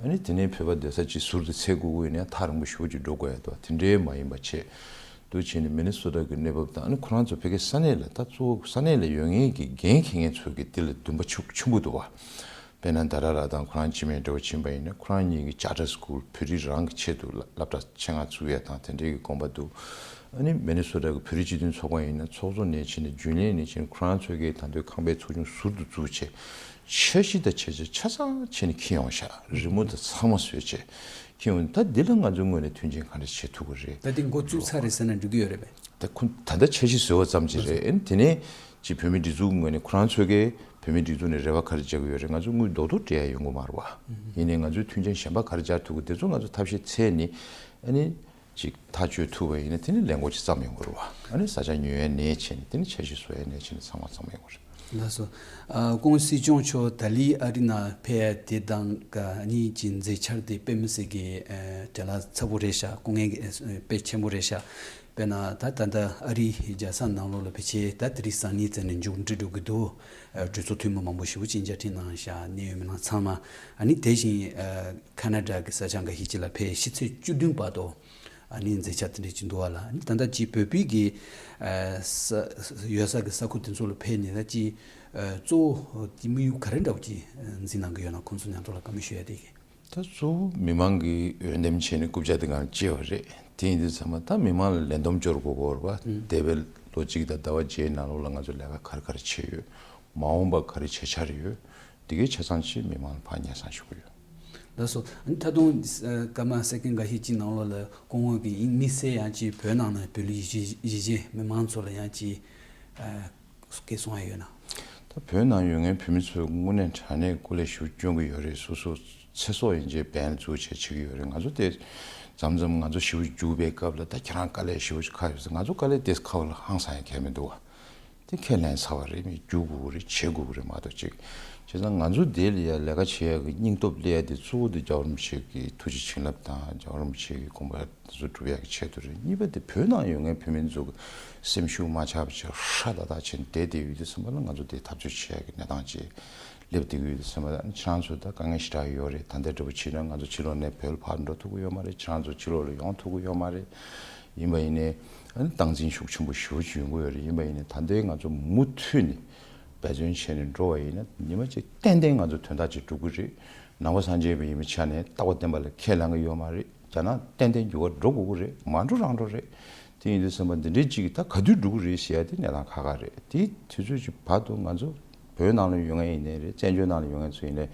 ཨ་ནི་དེ་ནས་བོད་པ་སྡོད་ས་ཅིག་ཟུར་དུ་འཚོལ་དགོས་ཀྱི་ཡོད་ན་ཐག་རིང་པོ་ཞེ་པོ་ཅིག་འགྲོ་དགོས་ཡ་འདུག་དེ་འདྲའི་མ་ཡིན་པ་བྱས། འདུག་བྱས་ནས་མི་ནི་སོ་ཊ་གི་གནས་བབ་དང་ཨ་ནི་ཁོ་རང་ཚོ་ཕ་གིའི་ས་གནས་ལ་ད་གཙོ་བོ་ས་གནས་ལ་ཡོད་མཁན་གྱི་འགན་འཁྱེར་མཁན་ཚོ་གི་དེ་ལ་འདུན་པ་ཆེན་ཆེན་པོ་འདུག་བ། དཔེར་ན་ད་ར་ར་དང་ཁོ་རང་འཆི་མེད་འདྲ་བོ་ཕྱིན་པ་ཡིན་ན་ཁོ་རང་གཉིས་ཀྱི་ཅར་ཊར་སི་ཀུལ་བོད་རིགས་རང་གི་ཆེད་དུ་སློབ་གྲྭ་ཆེད་མངགས་བཙུགས་ཡ་དང་དེ་འདྲའི་གི་དགོངས་པ་འདུག་ཨ་ནི་མི་ནི་སོ་ཊ་གི་བོད་རིགས་སྤྱི་མཐུན་ཚོགས་པ་ཡིན་ན་ཚོགས་གཙོ་ནས་བྱས་ནས་རྒྱུན་ལས་ནས་བྱས་ནས་ཁོ་རང་ཚོ་གིས་ད་དུང་ཁང་པའི་ཚོགས་ཆུང་ཟུར་དུ་བཙུགས་བྱས་འཆར་གཞི་དང་བྱས་རྗེས་ཆ་ཚང་བྱས་ནས་འཁྱེར་ཡོང་ཤག་རི་མོ་དང་ཚང་མ་བཟོས་བྱས་འཁྱེར་ཡོང་། ད་འདི་ལ་ང་ཚོའི་ངོས་ནས་མཐུན་རྐྱེན་ག་འདྲ་བྱེད་ཐུབ་ཀྱི་རེད། ད་འདི་འགོ་བཙུགས་ཚར་རེད་ཟེར་ན་འགྲིག་གི་ཡོད་རེད་པས། ད་ཁོ་ད་ལྟ་འཆར་གཞི་བཟོས་པ་ཙམ་གྱིས་རེད། ཨ་ནི་དེ་ནས་ཅིག་བོད་མིའི་སྒྲིག་འཛུགས་ངོས་ནས་ཁོ་རང་ཚོ་གིས་བོད་མིའི་སྒྲིག་འཛུགས་ནས་རེ་བ་ག་རེ་བྱེད་ཀྱི་ཡོད་རེད། ང་ཚོ་དངུལ་རྡོག་རྡོག་སྤྲད་ཡ་ཡོང་གི་མ་རེད་བ། ཡིན་ནའི་ང་ཚོས་མཐུན་རྐྱེན་གཞན་པ་ག་རེ་སྦྱར་ཐུབ་ཀྱི་དེ་ཚོ་ང་ཚོ་ཐབས་ཤེས་འཚོལ་ནས་ཨ་ནི་ཅིག་ཐག་གཅོད་ཐུབ་པ་ཡིན་ན་དེ་ནི་ལས་འགུལ་ཅིག་བརྩམས་ཡོང་གི་རེད་བ། ཨ་ནི་ས་ཆ་ཉོ་ཡ་ནས་བྱས་ནས་དེ་ནི་འཆར་གཞི་བཟོ་ཡ་ནས་བྱས་ནས་ཚང་མ་བརྩམས་ཡོང་གི་རེད། ལགས་སོ། ཨ་ཀུང་སི་སྐྱོང་མཆོག་ད་ལི་ཨ་རི་ནང་ཕེབས་ཡ་དེ་དང་ཨ་ནི་ཅིག་མཛད་འཆར་དེ་དཔེ་མི་སྲིད་ཀྱི་ཨ་བྲེལ་བ་ཚ་པོ་རེད་ཤག་སྐུ་ངལ་གྱི་ཨ་དཔེ་ཆེན་པོ་རེད་ཤག་དཔེར་ན་ད་ད་ལྟ་ཨ་རིའི་རྒྱལ་ས་ནང་ལོགས་ལ་ཕལ་ཆེར་ད་དེ་རིང་སང་ཉིན་ཙམ་ནས་མཇུག་སྒྲིལ་འགྲོ་གི་འདུག་ཨ་གྲོས་ཚོགས་འཐུས་མི་མང་པོ་ཞེ་པོ་ཅིག་མཇལ་འཕྲད་གནང་ཤག་གནད་ཡོད་མི་སྣ་ཚང་མ། ཨ་ནི་དེ་བཞིན་ཨ་ཁ་ན་ཌ་གི་ས་ཆ་འགའ་ཤས་ཅིག་ལ་ཕེབས་ཕྱི་ཚེས་བཅུ་བདུན་བར་དུ་ཨ་ནི་མཛད་འཆར་དེ་འདྲ་ཅིག་འདུག་བ་ལ། ཨ་ནི་ད་ལྟ་ཅིག་བོད་པའི་གི་ཨ་ས་ཡོད་ས་གི་ས་ཁུལ་དེ་ཚོ་ལ་ཕེབས་ནས་ད་ཅིག་ཨ་གཙོ་བོ་དེ་དམིགས་ཡུལ་ག་རེ་འདྲ་བོ་ཅིག་འཛིན་གནང་གི་ཡོད་ན་ཁོང་ཚོ་མཉམ་དུ་ལ་བཀའ་མོལ་ཞུ་ཡ་དེ་གི། ད་གཙོ་བོ་མི་མང་གི་འོས་འདེམས་བྱས་ནས་རྐུབ་བཀྱག་དེ་སྒང་བཅད་པ་རེད། དེ་ཡིན་དུས་ཚང་མ་ད་མི་མང་ལ་ལས་བསྡོམས་སྐྱོར་དགོས་ཀྱི་ཡོད་རེད་པ། འདས་པའི་ལོ་གཅིག་དང་ཟླ་བ་བརྒྱད་ནང་ལོགས་ལ་ང་ཚོ་ལས་ཀ་ག་རེ་ག་རེ་བྱས་ཡོད། མ་འོངས་པ་ག་རེ་བྱེད་འཆར་ཡོད། དེ་གའི་ཆ་ཚང་ཅིག་མི་མང་ལ་ཕར་སྙན་སེང་ཞུ་གི་ཡོད། ལགས་སོ། ཨ་ནི་ད་དུང་ཨ་སྐར་མ་སེ་ཀན་འགའ་ཤས་ཅིག་ནང་ལོགས་ལ་སྐུ་ངོ་གི་དམིགས་བསལ་ཡང་ཅིག་བོད་ནང་ན་བོད་ལུགས་གཞིས་བཞིས་བྱེས་མི་མང་ཚོ་ལ་ཡང་ཅིག་ཨ་སྐད་གསུང་ཡ་ཡོད་ན། ད་བོད་ནང་ཡོད་མཁན་བོད་མི་ཚོས་དངོས་གནས་དྲང་གནས་སྐུ་ལས་ཞེ་པོ་སྐྱོན་གྱི་ཡོད་རེད། སོ་སོ་ཚེ་སྲོག་ཡན་ཆད་འབེན་བཙུགས་བྱས་བྱེད་ཀྱི་ཡོད་རེད། ང་ཚོ་དེ་མཚམས་མཚམས་ང་ཚོ་ཞེ་པོ་རྒྱུག་པའི་སྐབས་ལ་ད་ཁྱེད་རང་དཀའ་ལས་ཞེ་པོ་ཅིག་ཁག་ཡོད་ཟེར། ང་ཚོ་དཀའ་ལས་དེ་ཁག་པོ་ལ་ཧང་སང་ཡ་གང་ཡང་མི་འདུག་བ། དེ་ཁས་ལེན་ཚར་བ་རེད། མི་རྒྱུག་དགོས་ཀྱི་རེད། བྱེད་དགོས་ཀྱི་རེད་མ་གཏོགས་ཅིག་བྱས་ཙང་ང་ཚོ་དེ་ལ་ཡ་ལས་ཀ་བྱེད་ཡ་གི་སྙིང་སྟོབས་སླེབས་ཡ་དེ་གཙོ་བོ་དེ་རྒྱལ་བ་རིན་པོ་ཆེ་གི་ཐུགས་རྗེ་བྱིན་རླབས་དང་རྒྱལ་བ་རིན་པོ་ཆེ་གི་དགོངས་པ་དེ་ཚོ་སྒྲུབ་ཡག་གི་ཆེད་དུ་རེད། གཉིས་པ་དེ་བོད་ནང་ཡོད་མཁན་བོད་མི་ཚོ་གི་སེམས་ཤུགས་མ་ཆག་པ་བྱས་ཧྲ་ཏག་ཏག་བྱས་ནས་བསྡད་བསྡད་ཡོད་དུས་ཙམ་པ་ལ་ང་ཚོ་དེ་འཐབ་རྩོད་བྱེད་ཡག་གི་གནས་སྟངས་ཅིག་སླེབས་བསྡད་ཀྱི་ཡོད་དུས་ཙམ་པ་ལ་ཁྱེད་རང་ཚོ་ད་དཀའ་ངལ་ཞེ་དྲག་ཡོད་རེད། ད་ལྟ་འདྲ་པོ་བྱས་ན་ང་ཚོ་ཕྱི་ལོགས་ནས་བོད་ལ་ཕར་འགྲོ་ཐུབ་ཀྱི་ཡོད་མ་རེད། ཁྱེད་རང་ཚོ་ཕྱི་ལོགས་ལ་ཡོང་ཐུབ་ཀྱི་ཡོད་མ་རེད། ཡིན་པ་ཡིན་ནའི་ཨ་ནི་སྟངས་འཛིན་ཤུགས་ཆེན་པོ་ཞེ་པོ་ཅིག་ཡོང་གི་ཡོད་རེད། ཡིན་པ་ཡིན་ནའི་ད་ལྟའི་ང་ཚོ་མུ་མཐུད་ནས་འབད་བརྩོན་བྱས་ནས་འགྲོ་བ་ཡིན་ན་ཉི་མ་གཅིག་ཏན་ཏན་ང་ཚོ་དོན་དག་ཅིག་འགྲུབ་ཀྱི་རེད། ནང་པ་སངས་རྒྱས་པ་ཡིན་པའི་ཆ་ནས་རྟག་པ་བརྟན་པ་ལ་ཁས་ལེན་གྱི་ཡོད་མ་རེད། རྒྱ་ནག་ཏན་ཏན་འགྱུར་བ་འགྲོ་དགོས་ཀྱི་རེད། མ་འགྲོ་རང་འགྲོ་རེད། དེ་ཡིན་དུས་ཙམ་པ་འདི་འདྲའི་གཅིག་གིས་ད་ག་དུས་འགྲུབ་ཀྱི་རེད་ཟེར་ཡ་དེ་གནས་སྟངས་ཁག་ཁག་རེད། དེ་དུས་ཚོད་ཀྱི་བར་དུ་ང་ཚོ་བོད་ནང་ལ་ཡོད་མཁན་ཡིན་ནའི་རེད། བཙན་བྱོལ་ནང་ལ་ཡོད་མཁན་ཚོ་ཡིན་ནའི་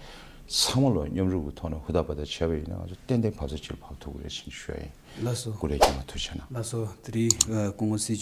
ཚང་མ་ལོ་མཉམ་རུབ་ཀྱི་ཐོག་ནས་ཧུར་ཐག་འབད་ཐག་བྱས་པ་ཡིན་ན་ང་ཚོ་ཏན་ཏན་བབས་ས་ཅིག་ལ་བབས་ཐུབ་ཀྱི་རེད་ཅེས་ཞུ་ཡ་ཡིན། ལགས་སོ། ཀུ་རེ་རྒྱལ་མ་ཐུགས་རྗེ་གནང་། ལགས་སོ། དེ་རིང་ཨ་སྐུ་ངོ་སྲིད་སྐྱོང་